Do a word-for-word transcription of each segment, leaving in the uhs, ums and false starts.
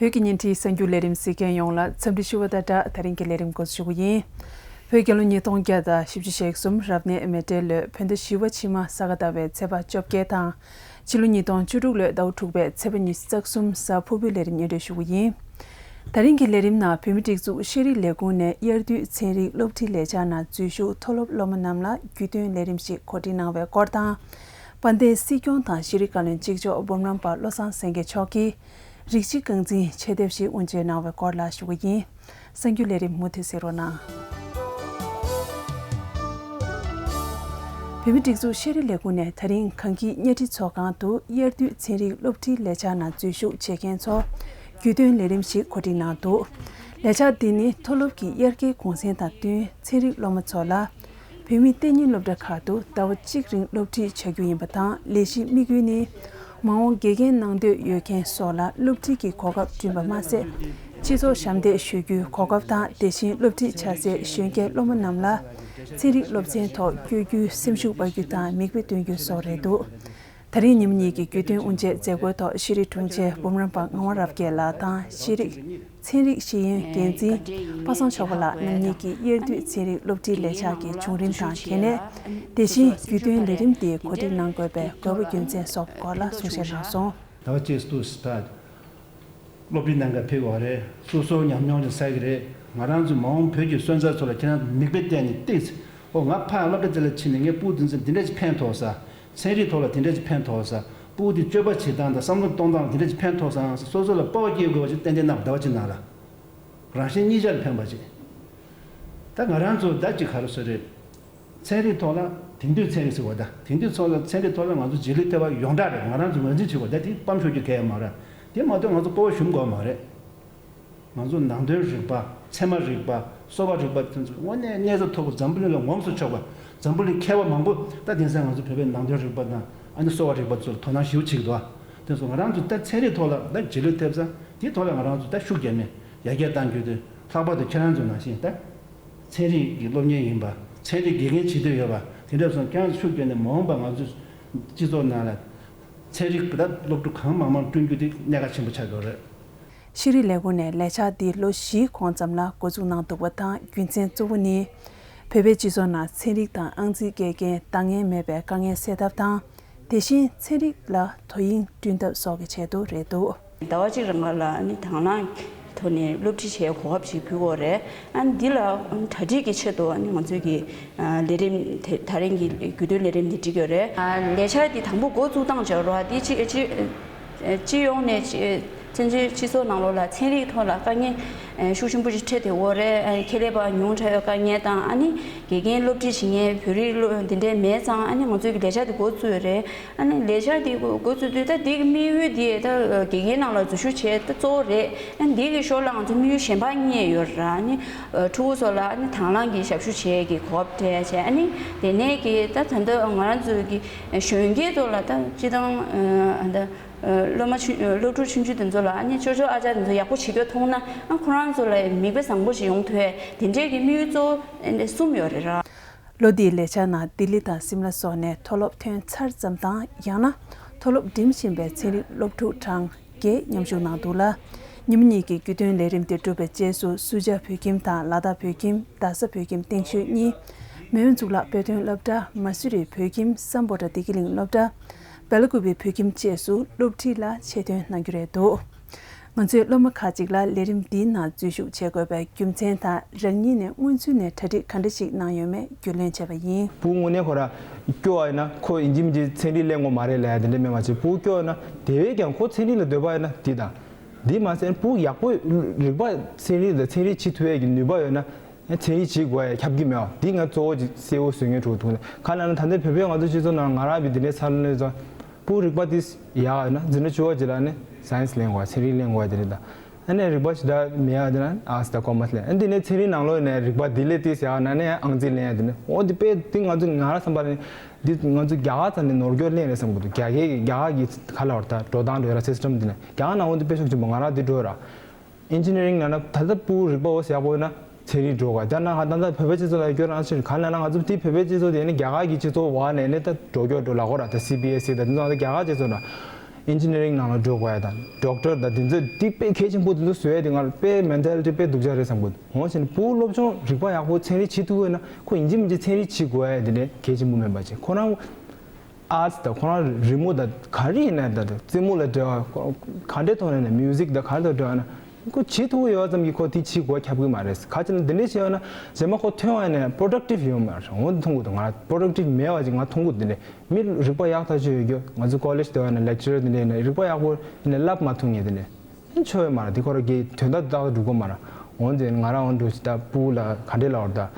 བོད་ཀྱི་བརྙན་འཕྲིན་གསར་འགྱུར་ལས་རིམ་གཟིགས་མཁན་ཡོངས་ལ་འཚམས་འདྲི་ཞུ་བ་དང་སྦྲགས། ད་རིང་གི་ལས་རིམ་འགོ་འཛུགས་ཞུ་གི་ཡིན། བོད་རྒྱལ་ལོ་ཉིས་སྟོང་བརྒྱ་དང་བཞི་བཅུ་ཞེ་གསུམ་རབ་གནས་མེ་སྤྲེལ་ལོའི་བོད་ཟླ་བཞི་པ་ཕྱི་མ་ས་ག་ཟླ་བའི་ཚེས་པ་བཅོ་བརྒྱད་དང་། ཕྱི་ལོ་ཉིས་སྟོང་བཅུ་དྲུག་ལོའི་ཟླ་བ་དྲུག་པའི་ཚེས་པ་ཉི་ཤུ་རྩ་གསུམ་གཟའ་ཕུར་བུའི་ལས་རིམ་སྙན་སྒྲོན་ཞུ་གི་ཡིན། ད་རིང་གི་ལས་རིམ་ནང་བོད་མིའི་སྒྲིག་འཛུགས་ཤེས་རིག་ལས་ཁུངས་ནས་དབྱར་དུས་ཚན་རིག་སློབ་ཁྲིད་ལས་འཆར་ནང་འཛུལ་ཞུགས་མཐོ་སློབ་སློབ་མ་རྣམས་ལ་རྒྱུས་སྟོན་ལས་རིམ་ཞིག་གོ་སྒྲིག་གནང་བའི་སྐོར་དང་། དཔལ་ལྡན་སྲིད་སྐྱོང་དང་ཤེས་རིག་བཀའ་བློན་གཅིག་ལྕོགས་འབུམ་རམས་པ་བློ་བཟང་སེང་གེ་མཆོག་གིས་རིགས་གཅིག་རྐང་འཛིན་ཆེད་ཕེབས་ཤིག་དབུ་འབྱེད་གནང་བའི་སྐོར་ལ་ཞུ་གི་ཡིན། གསར་འགྱུར་ལས་རིམ་མུ་མཐུད་གཟིགས་རོགས་གནང་། བོད་མིའི་སྒྲིག་འཛུགས་ཤེས་རིག་ལས་ཁུངས་ནས་ད་རིང་གངས་སྐྱིད་གཉའ་ཁྲི་ཚོགས་ཁང་དུ་དབྱར་དུས་ཚན་རིག་སློབ་ཁྲིད་ལས་འཆར་ནང་འཛུལ་ཞུགས་བྱེད་མཁན་ཚོར་རྒྱུས་སྟོན་ལས་རིམ་ཞིག་གོ་སྒྲིག་གནང་འདུག་ལས་འཆར་འདི་ནི་མཐོ་སློབ་ཀྱི་དབྱར་ཁའི་གུང་སེང་དང་བསྟུན་ཚན་རིག་སློབ་མ་ཚོ་ལ། བོད་མིའི་གཏན་ཉིན་སློབ་གྲྭ་ཁག་ཏུ་ཟླ་བ་གཅིག་རིང་སློབ་ཁྲིད་བྱ་རྒྱུ་ཡིན་པ་དང་། ལས་གཞིའི་དམིགས་ཡུལ་ནི། མ་འོངས་དགེ་རྒན་གནང་འདོད་ཡོད་མཁན་སོགས་ལ་སློབ་ཁྲིད་ཀྱི་གོ་སྐབས་བསྐྲུན་པ་མ་ཟད། སྤྱི་ཚོགས་ཞབས་འདེགས་ཞུ་རྒྱུའི་གོ་སྐབས་དང་། དེ་བཞིན་སློབ་ཁྲིད་བྱ་སའི་གཞོན་སྐྱེས་སློབ་མ་རྣམས་ལ། ཚན་རིག་སློབ་ཚན་ཐོག་བསྐྱོད་རྒྱུའི་སེམས་ཤུགས་སྤར་རྒྱུ་དང་མིག་དཔེ་སྟོན་རྒྱུ་སོགས་རེད་འདུག་ད་རིང་ཉིན་མོ་གཉིས་ཀྱི་རྒྱུས་སྟོན་དབུ་འབྱེད་མཛད་སྒོའི་ཐོག་ཤེས་རིག་དྲུང་ཆེ་འབུམ་རམས་པ་ངག་དབང་རབ་རྒྱས་ལགས་དང་། ཤེས་རིག་ཚན་རིག་ཤེས་ཡོན་འགན་འཛིན་པ་སངས་ཆོས་པ་ལགས་རྣམ་གཉིས་ཀྱིས་དབྱར་དུས་ཚན་རིག་སློབ་ཁྲིད་ལས་འཆར་གྱི་བྱུང་རིམ་དང་གལ་གནད། དེ་བཞིན་རྒྱུས་སྟོན་ལས་རིམ་འདི་གོ་སྒྲིག་གནང་དགོས་པའི་དགོས་པ་རྒྱུ་མཚན་སོགས་སྐོར་ལ་གསུང་བཤད་གནང་སོང་། ཟླ་བ་གཅིག་ཏུ་སི་ཊར་སློབ་ཁྲིད་གནང་གར་ཕེབས་པ་རེད། སོ་སོ་ཉམས་མྱོང་ཅིག་བསགས་ཀྱི་རེད། ང་རང་ཚོའི་མ་འོངས་བོད་ཀྱི་སོན་རྩ་ཚོ་ལ་ཁྱེད་རང་ཚོ་མིག་དཔེ་བལྟས་ནས་ཏིག་ཙམ། ཨོ་ང་ཕར་སློབ་གྲྭ་དེ་ལ་ཕྱིན་ནས་ངའི་སྤུ་དེ་ཚོ་འདི་འདྲ་ཞིག་ཕན་ཐོགས་ས། ཚན་རིག་ཐོག་ལ་དེ་འདྲ་ཞིག་ཕན་ཐོགས་ས། སྤུ་དེ་སྤྱོད་པ་བྱེད་སྟངས་དང་བསམ་བློ་གཏོང་སྟངས་ལ་དེ་འདྲ་ཞིག་ཕན་ཐོགས་ས། སོ་སོ་ལ་སྤོབས་པ་སྐྱེ་དགོས་པ་ཞིག་ཏན་ཏན་གནང་བ་ཟླ་བ་གཅིག་ནང་ལ། རང་གཞན་གཉིས་ཆར་ཕན་པ་ཞིག་ད་ང་རང་ཚོ་ད་ཅིག་ག་རེ་ཟེར་རེད། ཚན་རིག་ཐོག་ལ་དེང་དུས་ཚན་རིག་ཟེར་བ་ད་དེང་དུས་ཚོགས་ལ་ཚན་རིག་ཐོག་ལ་ང་ཚོ་རྗེས་ལུས་ཐེབས་པ་ཡོངས་གྲགས་རེད། ང་རང་ཚོ་ངོས་འཛིན་བྱེད་དགོས། ད་དེ་སྤམ་ཤོར་རྒྱུ་གལ་ཡང་མ་རེད། དེ་མ་གཏོགས་ང་ཚོ་སྤོབས་པ་ཞུམ་དགོས་མ་རེད། ང་ཚོ་ནང་དོན་རིག་པ། ཚད་མ་རིག་པ། གསོ་བ་རིག་པ་དེ་ཚོ་དངོས་གནས་གནས་ཚད་མཐོ་པོ། འཛམ་བུ་གླིང་ལ་ངོམས་སུ་ཆོག་པ། འཛམ་བུ་གླིང་མཁས་པ་མང་པོ་ད་དེང་སང་ང་ཚོ་བོད་པའི་ནང་དོན་རིག་པ་དང་ཨ་ནི་གསོ་བ་རིག་པ་ཚོར་དོ་སྣང་ཞེ་པོ་བྱེད་ཀྱི་འདུག་དེ་ཚོ་ང་རང་ཚོ་ད་ཚན་རིག་ཐོག་ལ་ད་རྗེས་ལུས་ཐེབས་ས་དེའི་ཐོག་ལ་ང་རང་ཚོ་ད་ཤུགས་རྒྱབ་ནས་ཡར་རྒྱས་གཏང་རྒྱུ་དེ། ལྷག་པར་དུ་ཁྱེད་རང་ཚོ་ནང་བཞིན་ད་ཚན་རིག་གི་སློབ་གཉེར་ཡིན་པ། ཚན་རིག་དགེ་རྒན་བྱེད་འདོད་ཡོད་པ་དེ་འདྲ་སོང་ཁྱེད་རང་ཚོ་ཤུགས་རྒྱབ་ནས་མ་འོངས་པ་ང་ཚོ་སྤྱི་ཚོགས་ནང་ལ་ཚན་རིག་ད་སློབ་ཕྲུག་གང་མང་མང་བསྐྲུན་རྒྱུ་དེ་གནད་འགག་ཆེན་པོ་ཆགས་ཡོད་རེད། ཤེས་རིག་ལས་ཁུངས་ནས་ལས་འཆར་འདི་ལོ་བཞིའི་གོང་ཙམ་ལ་འགོ་འཛུགས་གནང་འདུག་པ་དང་། རྒྱུ་མཚན་གཙོ་བོ་ནི། བོད་པའི་སྤྱི་ཚོགས་ནང་ཚན་རིག་དང་ཨང་རྩིས་དགེ་རྒན་འདང་ངེས་མེད་པའི་དཀའ་ངལ་སེལ་ཐབས་དང་། དེ་བཞིན་ཚན་རིག་ལ་དོ་དབྱིངས་བསྐྲུན་ཐབས་སོགས་ཀྱི་ཆེད་དུ་རེད་འདུག་ཟླ་བ་གཅིག་རིང་ལ་ཨ་ནི་དང་བླངས་ཐོག་ནས་སློབ་ཁྲིད་བྱེད་གོ་སྐབས་ཤིག་ཕུལ་དགོས་རེད། ཨ་ནི་འདི་ལ་གྲ་སྒྲིག་གི་ཆེད་དུ་ཨ་ནི་ང་ཚོས་ཀྱི་ལས་རིམ་དེ་ད་རིང་གི་རྒྱུས་སྟོན་ལས་རིམ་འདི་བསྒྲིགས་ཡོད་རེད། ལས་འཆར་འདི་དང་པོ་འགོ་བཙུགས་སྟངས་བྱ་རོགས་འདི་སྤྱི་སྤྱི་སྤྱི་ཡོངས་ནས་སྤྱི་བཙན་བྱོལ་སྤྱི་ཚོགས་ནང་ལོགས་ལ་ཚན་རིག་ཐོག་ལ་དཀའ་ངལ་ཤུགས་ཆེན་པོ་ཞིག་འཕྲད་བསྡད་ཡོད་རེད། ཁྱད་ལས་པ་ཉུང་དྲགས་ཡོད་དཀའ་ངལ་དང་། ཨ་ནི་དགེ་རྒན་སློབ་ཁྲིད་བྱེད་མཁན་བོད་རིགས་སློབ་འདི་འདྲའི་མེད་ཙང་ཨ་ནི་ང་ཚོས་ཀྱི་ལས་འཆར་འདི་འགོ་བཙུགས་ཡོད་རེད། ཨ་ནི་ལས་འཆར་འདི་འགོ་འགོ་བཙུགས་དུས་ད་འདི་གི་དམིགས་ཡུལ་འདི་ད་དགེ་རྒན་ནང་ལ་འཛུལ་ཞུགས་བྱས་ད་གཙོ་བོ་རེད། ཨ་ནི་འདི་གི་ཞོར་ལ་ང་ཚོ་དམིགས་ཡུལ་གཞན་པ་གཉིས་ཡོད་རེད། ཨ་ནི་ཕྲུ་གུ་ཚོ་ལ་ཨ་ནི་དང་བླངས་ཀྱི་ཞབས་ཞུ་བྱེད་ཀྱི་གོ་སྐབས་སྤྲད་བྱས། ཨ་ནི་དེ་ནས་ཀྱི་ད་ད་ལྟ་ང་རང་ཚོའི་གི་གཞོན་སྐྱེས་ཚོ་ལ་ད་སྤྱི་བཏང་ཨ་ད་སློབ་མ་ཆུང་སློབ་ཕྲུག་ཆུང་ཆུང་དེ་ཚོ་ལ་ཨ་ནི་ཅོ་ཅོ་ཨ་ཅག་དེ་ཚོ་ཡག་པོ་བྱེད་རྒྱུ་མཐོང་ན་ཨ་ཁོ་རང་ཚོ་ལ་མིག་དཔེ་བཟང་པོ་ཞིག་ཡོང་ཐུབ་དེ་འདྲས་ཀྱི་དམིགས་ཡུལ་གཙོ་བོ་གསུམ་ཡོད་རེད་ར། ལོ་འདིའི་ལས་འཆར་ནང་ལྡི་ལི་དང་སིམ་ལ་སོགས་ནས་མཐོ་སློབ་ཐོན་ཚར་ཙམ་དང་། ཡང་ན་མཐོ་སློབ་འགྲིམ་བཞིན་པའི་ཚན་རིག་སློབ་ཕྲུག་གྲངས་བརྒྱད་མཉམ་ཞུགས་གནང་འདུག་ལ། ཉིན་མོ་གཉིས་ཀྱི་རྒྱུས་སྟོན་ལས་རིམ་དེ་གྲུབ་པའི་རྗེས་སུ་སུ་ཇཱ་བོད་ཁྱིམ་དང་ལ་དྭགས་བོད་ཁྱིམ། རྡ་ས་བོད་ཁྱིམ་སྟེང་ཤོད་གཉིས། མེས་དབོན་གཙུག་ལག་དཔེ་སྟོན་སློབ་གྲྭ། མ་སུ་རི་བོད་ཁྱིམ། སམ་བྷོ་ཊ་བདེ་སྐྱིད་གླིང་སློབ་གྲྭ། སྦེ་ལ་ཀུ་པེ་བོད་ཁྱིམ་བཅས་སུ་སློབ་ཁྲིད་ལ་ཆེད་ཐོན་གནང་རྒྱུ་རེད་འདུག་ང་ཚོས་སློབ་མ་ཁག་ཅིག་ལ་ལས་རིམ་འདིའི་ནང་འཛུལ་ཞུགས་བྱེད་དགོས་པའི་རྒྱུ་མཚན་དང་། རང་ཉིད་ནས་སྔོན་ཚུད་ནས་གྲ་སྒྲིག་ག་འདྲ་ཞིག་གནང་ཡོད་མེད་རྒྱུས་ལོན་བྱས་པ་ཡིན། སྤུ་གུ་དངོས་གནས་ཁོ་རང་སྐྱོ་བ་ཡིན་ན་ཁོ་ཡིན་གཅིག་མིན་གཅིག་ཚན་རིག་ལེན་དགོས་མ་རེད་ལབ་ཡ་དེ་འདྲ་མེད་པ་བྱས། སྤུ་གུ་སྐྱོ་བ་ཡིན་ན་དེ་བས་ཀྱང་ཁོ་ཚན་རིག་ལ་འདོད་པ་ཡོད་ན་འདི་དང་། འདི་མ་ཟད་སྤུ་གུ་ཡག་པོ་རིག་པ་ཚན་རིག་དང་ཚན་རིག་བྱེད་ཐུབ་ཡས་ཀྱི་ནུས་པ་ཡོད་ན། ཚན་རིག་བྱེད་དགོས་ཡ་ཁྱབ་ཀྱི་མེད་པ། འདི་ང་གཙོ་བོ་ཅིག་གསལ་བོ་བཟོ་མཁན་འགྲོ་འདུག་ནས། ག་ལབ་ན་ད་ལྟ་བོད་པའི་ང་ཚོ་སྤྱི་ཚོགས་ནང་ང་རང་བི་འདི་འདྲའི་ཚར་ལོན་ཚོ་སྤུ་གུ་རིག་པ་དེ་ཡག་ཡོད་ན་འཛིན་གྲྭ་བཅུ་པ་ཅིག་ལ་ནི་སའེན་སི་ལེན་དགོས་ཡ། ཚན་རིག་ལེན་དགོས་ཡ་དེ་རེད་ད། ཨ་ནི་རིག་པ་ཞེ་དྲག་མེད་ཡ་དེ་ན་ཨར་ཊི་སི་དང་ཀོ་མར་སི་ལེན། ཨ་འདི་ནས་ཚན་རིག་ནང་ལོགས་ནས་རིག་པ་འདི་ལས་ཏིས་ཡག་ན་ནས་ཨང་རྩིས་ལེན་ཡ་དེ་ནི། འོ་འདི་དཔེ་འདི་ང་ཚོ་ང་རང་བསམ་པ་ནི་འདི་ང་ཚོ་རྒྱ་གར་ཚ་ནས་ནོར་འཁྱོག་ལེན་རེད་བསམ་གི་འདུག་རྒྱ་སྐད་ཀྱི་རྒྱ་གར་གྱི་ག་ལབ་ར་ད་འགྲོ་སྟངས་འགྲོ་ཡ་ར་སི་སི་ཊེམ་འདི་ནས་རྒྱ་གར་ནང་འོ་འདི་དཔེ་ཤུགས་ཆེན་པོ་ང་རང་འདི་འགྲོ་ཡ་ར། ཨིན་ཇི་ནི་རིང་ལབ་ན་ད་ལྟ་སྤུ་གུ་རིག་པ་འོ་ཡག་པོ་ཡོད་ན་ཚན་རིག་འགྲོ་དགོས། ད་ན་ང་ད་ལྟ་བོད་པའི་སྤྱི་ཚོགས་ལ་སྐྱོ་རང་ཆེ་ག་ལབ་ན་ང་ཚོ་དེ་བོད་པའི་སྤྱི་ཚོགས་དེ་ནི་རྒྱ་གར་གྱི་སྤྱི་ཚོགས་བ་ནས་ནི་ད་འགྲོ་སྐྱོ་འགྲོ་ལ་གོ་ར། ད་སི་བི་ཨེ་སི་ད་དེ་ཚོ་ང་ཚོ་རྒྱ་གར་སྤྱི་ཚོགས་ན་ ཨིན་ཇི་ནི་ཡ་རིང་ནང་ལ་འགྲོ་དགོས་ཡ་དང་ཌོག་ཊར་དང་དེ་ཚོ་དེ་དཔེ་གལ་ཆེན་པོ་དེ་ཚོ་བཟོ་ཡ་དེ་ང་ལ་དཔེ་མེན་ཊ་ལི་ཊི་དཔེ་སྡུག་ཅག་རེད་བསམ་གི་འདུག་འོ་བྱས་ནས་ཕྲུ་གུ་སློབ་སྦྱོང་རིག་པ་ཡག་པོ་ཚན་རིག་བྱེད་ཐུབ་ཡོད་ན་ཁོ་ཡིན་གཅིག་མིན་གཅིག་ཚན་རིག་བྱེད་དགོས་ཡ་དེ་ནས་གལ་ཆེན་པོ་མིན་པ་བྱས། ཁོ་རང་ཨར་ཊི་དང་ཁོ་རང་རི་མོ་དང་ག་རེ་ཡིན་ན་ད་རྩེད་མོ་ལ་འབྲེལ་བ་ག་འདྲའི་ཐོག་ནས་ན་མིའུ་ཟིག་དང་ག་རེ་དང་འབྲེལ་བ་ན་ཁོ་བྱེད་ཐུབ་ཀྱི་ཡོད་ཙམ་གྱིས་ཁོ་དེ་བྱེད་དགོས་ཁྱབ་ཀྱི་མ་རེད། ག་ཅི་ན་དེ་འདྲས་བྱས་ཡོད་ན་རྗེས་མ་ཁོ་ཐོན་བ་ནས་པྲོ་ཌག་ཊིབ་ཡོད་མ་རེད། འོ་འདི་མཐོང་གི་འདུག་ང་པྲོ་ཌག་ཊིབ་མེད་པ་ཅིག་ང་མཐོང་གི་འདུག་དེ་འདྲས་མི་རིག་པ་ཡག་ཐག་ཆོད་ཡོད་རྒྱུ། ང་ཚོ་ཀོ་ལེཇ་དེ་བ་ནས་ལེག་ཅི་རར་དེ་འདྲས་ཡིན་ན་རིག་པ་ཡག་པོ་ཡིན་ན་བསླབ་མ་ཐུབ་ངེས་དེ་འདྲས་ཆོ་ཡོད་མ་རེད། དེ་ཁོ་ར་གི་དོན་དག་ཏག་ཏག་འགྲུབ་གོ་མ་རེད། འོན་ཏེ་ང་རང་འོན་འགྲོ་ཅི་ད་ཕྲུ་གུ་ལ་ག་འདྲས་ལབ་བར་ད་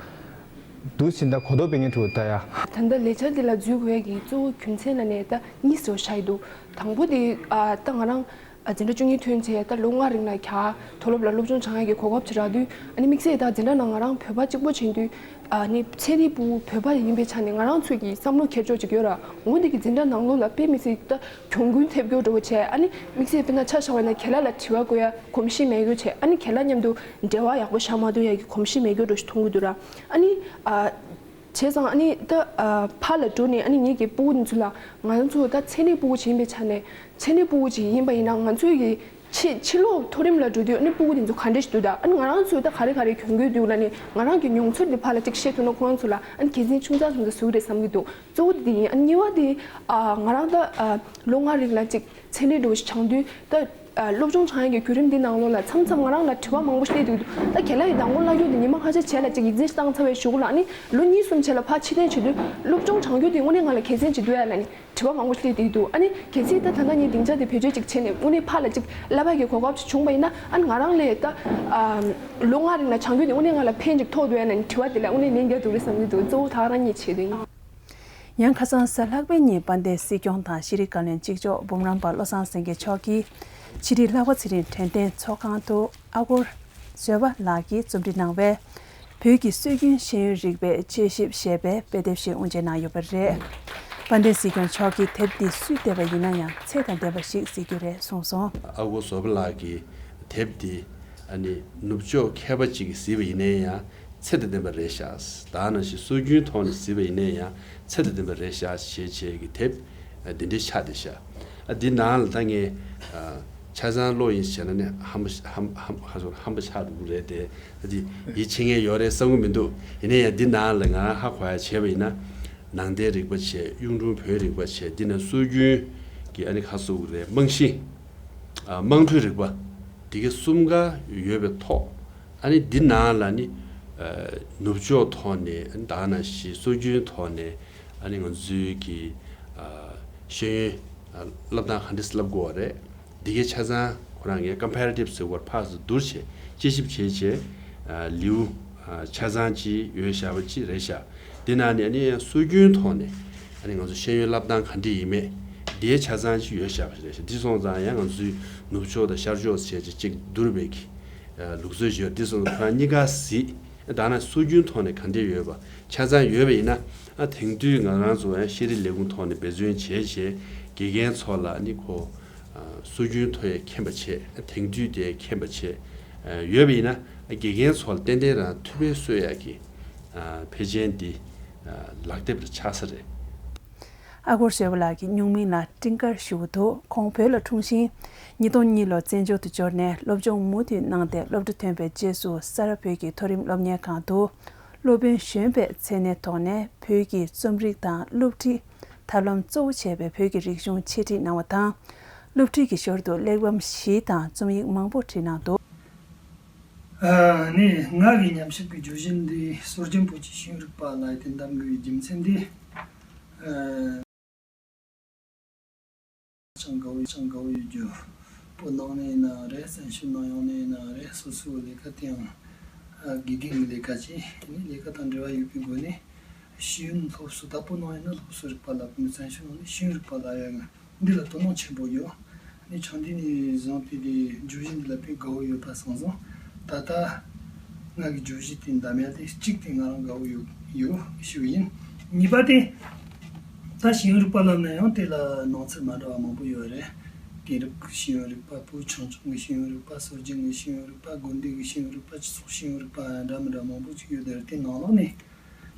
འདུག་ཕྱིན་ད་གོ་རྟོགས་སྤེལ་མཁན་ཕྲུ་གུ་ད་ཡ། ད་ལྟ་ལས་འཆར་འདི་ལ་འཛུལ་དགོས་ཀྱི་གཙོ་བོ་རྒྱུ་མཚན་ལ་ནས་ད་གཉིས་སུ་བཤད་ཀྱི་འདུག་དང་པོ་དེ་ཨ་ད་ང་རང་ཨ་འཛིན་གྲྭ་བཅུ་གཉིས་ཐོན་རྗེས་ད་ལོ་ལྔ་རིང་ལ་ག་མཐོ་སློབ་ལ་སློབ་སྦྱོང་སྦྱང་ཡས་ཀྱི་གོ་སྐབས་ཅིག་རག་དུས། ཨ་ནི་དམིགས་བསལ་ད་འཛིན་གྲྭ་ནང་ང་རང་བོད་པ་གཅིག་པོ་ཕྱིན་དུས་ཨ་ནི་ཚན་རིག་པུའུ་བོད་པ་ཡིན་པའི་ཆ་ནས་ང་རང་ཚོས་ཀྱི་བསམ་བློ་འཁྱེར་ཕྱོགས་ཅིག་ཡོད་ར། འོ་འདི་གི་འཛིན་གྲྭ་ནང་ལོགས་ལ་དཔེ་མི་སྲིད་ད་གྱོང་གུན་ཐེབས་རྒྱུ་འདྲ་བོ་བྱས། ཨ་ནི་དམིགས་བསལ་དཔེར་ན་ཆ་བཞག་པ་ཡིན་ན་གྱེས་ལ་ལ་དྲི་བ་བཀོད་ཡ་གོམས་གཤིས་མེད་རྒྱུ་བྱས། ཨ་ནི་གྱེས་ལ་མཉམ་དུ་འབྲེལ་བ་ཡག་པོ་བཞག་མ་ཐུབ་ཡ་གི་གོམས་གཤིས་མེད་རྒྱུ་འདྲ་བོ་ཞིག་མཐོང་གི་འདུག་ར། ཨ་ནི་ཨ། བྱས་ཙང་ཨ་ནི་ད་ཨ་ཕར་ལ་འགྲོ་ནས་ཨ་ནི་ངེད་ཀྱི་སྤུ་གུ་འདི་ཚོ་ལ་ང་རང་ཚོ་ད་ཚན་རིག་སྤུ་གུ་ཅིག་ཡིན་པའི་ཆ་ནས་ཚན་རིག་སྤུ་གུ་ཅིག་ཡིན་པ་ཡིན་ན་ང་ཚོའི་གི་ཕྱི་ཕྱི་ལོགས་མཐོ་རིམ་ལ་འགྲོ་དུས་ཨ་ནི་སྤུ་གུ་འདི་ཚོ་ག་འདྲ་ཞིག་འདུག་ད་ཨ་ནི་ང་རང་ཚོས་ད་ག་རེ་ག་རེ་གྱོང་གུན་འདུག་ལབ་ནས་ང་རང་གི་མྱོང་ཚོར་འདི་ཕར་ལ་ཅིག་བཤད་ཐུབ་ན་ཁོ་རང་ཚོ་ལ་ཨ་ནི་གལ་སྲིད་ཆུང་ཙག་ཆུང་ཙག་བཟོ་གི་རེད་བསམ་གི་འདུག་གཙོ་བོ་འདི་ཡིན། ཨ་ནི་གཉིས་པ་འདི་ཨ་ང་རང་ད་ཨ་ལོ་ལྔ་རིང་ལ་ཅིག་ཚན་རིག་འདྲ་བོ་ཞིག་སྦྱང་དུས་ད། ཨ་སློབ་སྦྱོང་སྦྱང་ཡག་གི་བརྒྱུད་རིམ་འདི་ནང་ལོགས་ལ་མཚམས་མཚམས་ང་རང་ལ་དྲི་བ་མང་པོ་ཞིག་སླེབས་འདུག་ད་གྱེས་ལ་ཡི་མདང་དགོང་བརླག་རྒྱུ་འདི་ཉི་མ་ཁ་ཤས་རྗེས་ལ་ཅིག་ཡིག་ཚད་ཞིག་བཏང་ཚར་བའི་གཞུག་ལ་ཨ་ནི་ལོ་གཉིས་གསུམ་རྗེས་ལ་ཕར་ཕྱིར་འཐེན་བྱེད་དུས་སློབ་སྦྱོང་སྦྱང་རྒྱུ་དེ་དངོས་གནས་ང་ལ་གལ་ཆེན་ཅིག་འདུག་ཡ་ལབ་ནས་དྲི་བ་མང་པོ་ཞིག་སླེབས་བསྡད་འདུག་ཨ་ནི་གལ་སྲིད་ད་ད་ལྟ་ངས་སྡིངས་ཆ་དེ་བེད་སྤྱོད་ཅིག་བྱས་ནས་དངོས་གནས་ཕར་ལ་ཅིག་བསླབ་པ་གི་གོ་སྐབས་ཅིག་བྱུང་བ་ཡིན་ན་ཨ་ནི་ང་རང་ལས་ད་ཨ་ལོ་ལྔ་རིང་ལ་སྦྱང་རྒྱུ་དེ་དངོས་གནས་ང་ལ་ཕན་ཅིག་ཐོགས་འདུག་ཡ་ལབ་ནས་དྲི་བ་དེ་ལ་དངོས་གནས་ལན་རྒྱག་འདུག་རེད་བསམ་གྱི་འདུག་གཙོ་བོ་ད་ག་རང་གཉིས་བྱས་འདུག་ཡིན། ཡང་ཁ་སང་གཟའ་ལྷག་པའི་ཉིན་དཔལ་ལྡན་སྲིད་སྐྱོང་དང་ཤེས་རིག་བཀའ་བློན་གཅིག་ལྕོགས་འབུམ་རམས་པ་བློ་བཟང་སེང་གེ་མཆོག་གིས་ཕྱི་དྲིལ་ལྷག་པ་ཚེ་རིང་དྲན་རྟེན་ཚོགས་ཁང་དུ་ཨ་སྒོར་བཟོད་པ་ལགས་ཀྱིས་རྩོམ་སྒྲིག་གནང་བའི་བོད་ཀྱི་སྲོལ་རྒྱུན་ཤེས་ཡོན་རིག་པའི་དཔྱད་ཞིབ་ཞེས་པའི་དཔེ་དེབ་ཞིག་དབུ་འབྱེད་གནང་ཡོད་པ་རེད། དཔལ་ལྡན་སྲིད་སྐྱོང་མཆོག་གིས་དེབ་འདི་སུས་བལྟས་པ་ཡིན་ན་ཡང་ཚད་དང་ལྡན་པ་ཞིག་གཟིགས་རྒྱུ་རེད་གསུངས་སོང་། ཨ་སྒོར་བཟོད་པ་ལགས་ཀྱིས་དེབ་འདི་ཨ་ནི་ནུབ་ཕྱོགས་མཁས་པ་ཅིག་གིས་གཟིགས་པ་ཡིན་ན་ཡང་། ཚད་དང་ལྡན་པ་རེད་ཤག་ད་ནང་བཞིན་སྲོལ་རྒྱུན་ཐོག་ནས་གཟིགས་པ་ཡིན་ན་ཡང་ཚད་དང་ལྡན་པ་རེད་ཤག་ཞེས་བྱས་ཀྱི་དེབ་འདི་འདྲའི་ཆགས་བསྡད་ཤག་ཨ་འདི་ནང་ལ་ད་ངས་ཆ་ཚང་ཀློག་ཡིན་ཟེར་ན་ནི་ཧམ་པ་ཧམ་ཧམ་ཧ་ཅང་ཧམ་པ་ཆགས་འགྲོ་གི་རེད་དེ། ཨ་འདི་ཡིད་ཆེས་མཁན་ཡོད་རེད་བསམ་གྱི་མི་འདུག་ཡིན་ན་ཡང་འདི་ནང་ལ་ང་རང་ཧ་གོ་ཡ་བྱས་པ་ཡིན་ན། ནང་བསྟན་རིག་པ་བྱས། གཡུང་དྲུང་བོན་རིག་པ་བྱས། འདི་ནས་སྲོལ་རྒྱུན་གྱི་ཨ་ནི་ཁ་གསོ་གི་རེད། རྨང་གཞི། ཨ་དམངས་ཁྲོད་རིག་པ། འདི་ག་གསུམ་ཀ་ཡོད་པའི་ཐོག་ཨ་ནི་འདི་ནང་ལ་ནི་ཨ་ནུབ་ཕྱོགས་ཐོག་ནས་ཨ་ནི་ད་ག་ནང་བཞིན་སྲོལ་རྒྱུན་ཐོག་ནས་ཨ་ནི་ང་ཚོའི་གི་ཨ་ཤེས་ཡོན་ཨ་བསླབ་སྟངས་ག་འདྲས་སེ་བསླབ་དགོས་པ་རེད། འདི་གའི་ཆ་ཚང་ཁོ་རང་གི་ཀམ་པེ་རེ་ཊིབ་ཟེར་བར་ཕར་ཚུར་བསྡུར་བྱས་དཔྱད་ཞིབ་བྱས་བྱས་ཨ་ལེའུ་ཨ་ཆ་ཚང་ཅིག་ཡོད་བཞག་པ་ཅིག་རེད་ཤག་འདི་ནང་ནས་ཨ་ནི་སྲོལ་རྒྱུན་ཐོག་ནས་ཨ་ནི་ང་ཚོ་ཤེས་ཡོན་བསླབ་སྟངས་ག་འདྲས་ཡིན་མེད་འདིའི་ཆ་ཚང་ཅིག་ཡོད་བཞག་པ་ཞིག་རེད་ཤག་འདི་སོང་ཙང་ཡང་ང་ཚོའི་ནུབ་ཕྱོགས་དང་ཤར་ཕྱོགས་ཟེར་བྱས་ཅིག་བསྡུར་བའི་གི་ལུགས་སྲོལ་ཞིག་ཡོད། འདི་སོང་ཙང་ཁོ་རང་གཉིས་ཀ་གཟིགས། ད་ནང་སྲོལ་རྒྱུན་ཐོག་ནས་ག་འདྲས་ཡོད་པ་ཆ་ཚང་ཡོད་པ་ཡིན་ན་ཨ་དེང་དུས་ང་རང་ཚོ་ཡང་ཤེས་རིག་ལས་ཁུངས་ཐོག་ནས་འབད་བརྩོན་བྱས་བྱས་དགེ་རྒན་ཚོ་ལ་ཨ་ནི་ཁོ་སྲོལ་རྒྱུན་ཐོག་ཡང་མཁྱེན་པ་བྱས། དེང་དུས་དེ་མཁྱེན་པ་བྱས་ཡོད་པ་ཡིན་ན་དགེ་རྒན་ཚོ་ལ་ཏན་ཏན་རང་ཐུབ་པའི་གསོ་ཡག་གི་ཕལ་ཆེར་འདི་ལག་དེབ་ལ་ཆགས་ས་རེད། ཨ་སྒོར་བཟོད་པ་ལགས་ཀྱི་སྨྱུག་མིང་ལ་སྤྲིན་དཀར་ཞུ་གི་འདུག་ཁོང་བོད་ལ་འཁྲུངས་ཤིང་། ཉིས་སྟོང་གཉིས་ལོར་བཙན་བྱོལ་དུ་འབྱོར་ནས་སློབ་སྦྱོང་མུ་མཐུད་གནང་སྟེ་སློབ་གྲྭ་ཐོན་པའི་རྗེས་སུ་ས་རཱ་བོད་ཀྱི་མཐོ་རིམ་སློབ་གཉེར་ཁང་དུ་སློབ་དཔོན་གཞོན་པའི་མཚན་གནས་ཐོག་ནས་བོད་ཀྱི་རྩོམ་རིག་དང་སློབ་ཁྲིད། ཐབས་ལམ་གཙོ་བོ་བྱས་པའི་བོད་ཀྱི་རིག་གཞུང་འཆད་ཁྲིད་གནང་བ་དང་། སློབ་ཁྲིད་ཀྱི་ཞོར་དུ་གླེགས་བམ་བཞི་དང་རྩོམ་ཡིག་མང་པོ་བྲིས་གནང་འདུག་ཨ་ནི་ང་གི་ཉམས་ཞིབ་ཀྱི་བརྗོད་གཞི་འདི་སྲོལ་རྒྱུན་བོད་ཀྱི་ཤེས་ཡོན་རིག་པ་ལ་དེ་འདེམས་དགོས་པའི་རྒྱུ་མཚན་འདི། ཨ། ཅང་དགའ་བོ་ཅང་དགའ་བོ་ཡོད་རྒྱུ། བོད་ནང་ནས་ཡིན་ན་རེད། བཙན་བྱོལ་ནང་ཡོང་ནས་ཡིན་ན་རེད། སོ་སོའི་ལས་ཀ་དེའང་ཨ་དགེ་རྒན་གྱི་ལས་ཀ་བྱས། དེ་ནས་ལས་ཀ་དང་འབྲེལ་བ་ཡོད་པའི་སྒོ་ནས་ཤེས་ཡོན་སློབ་གསོ། ད་བོད་ནང་ཡིན་ན་སློབ་གསོ་རིག་པ་ལ་བོད་མི་བཙན་བྱོལ་ནང་ནས་ཤེས་ཡོན་རིག་པ་ལ་ཡང་འདི་ལ་དོ་སྣང་ཆེན་པོ་ཡོད། ནི་ཆང་འདི་ནས་བཟུང་སྟེ་དེ་བརྗོད་གཞི་འདི་ལ་དཔེ་དགའ་བོ་ཡོད་པ་སོང་སོང་། ད་ལྟ་ང་གི་བརྗོད་གཞི་དེ་འདམ་ཡ་དེ་གཅིག་དེ་ང་རང་དགའ་བོ་ཡོད་ཡོད་ཞུ་ཡིན། གཉིས་པ་དེ་ད་ཤེས་ཡོན་རིག་པ་ལབ་ན་ཡང་དེ་ལ་ནང་ཚན་མ་འདྲ་བ་མང་པོ་ཡོད་རེད། དེང་རབས་ཀྱི་ཤེས་ཡོན་རིག་པ། བོད་ཆུང་ཆུང་གི་ཤེས་ཡོན་རིག་པ། སྲོལ་རྒྱུན་གྱི་ཤེས་ཡོན་རིག་པ། དགོན་སྡེ་གི་ཤེས་ཡོན་རིག་པ། སྤྱི་ཚོགས་ཤེས་ཡོན་རིག་པ་འདྲ་མི་འདྲ་མང་པོ་ཅིག་ཡོད་རེད། དེ་ནང་ལོགས་ནས།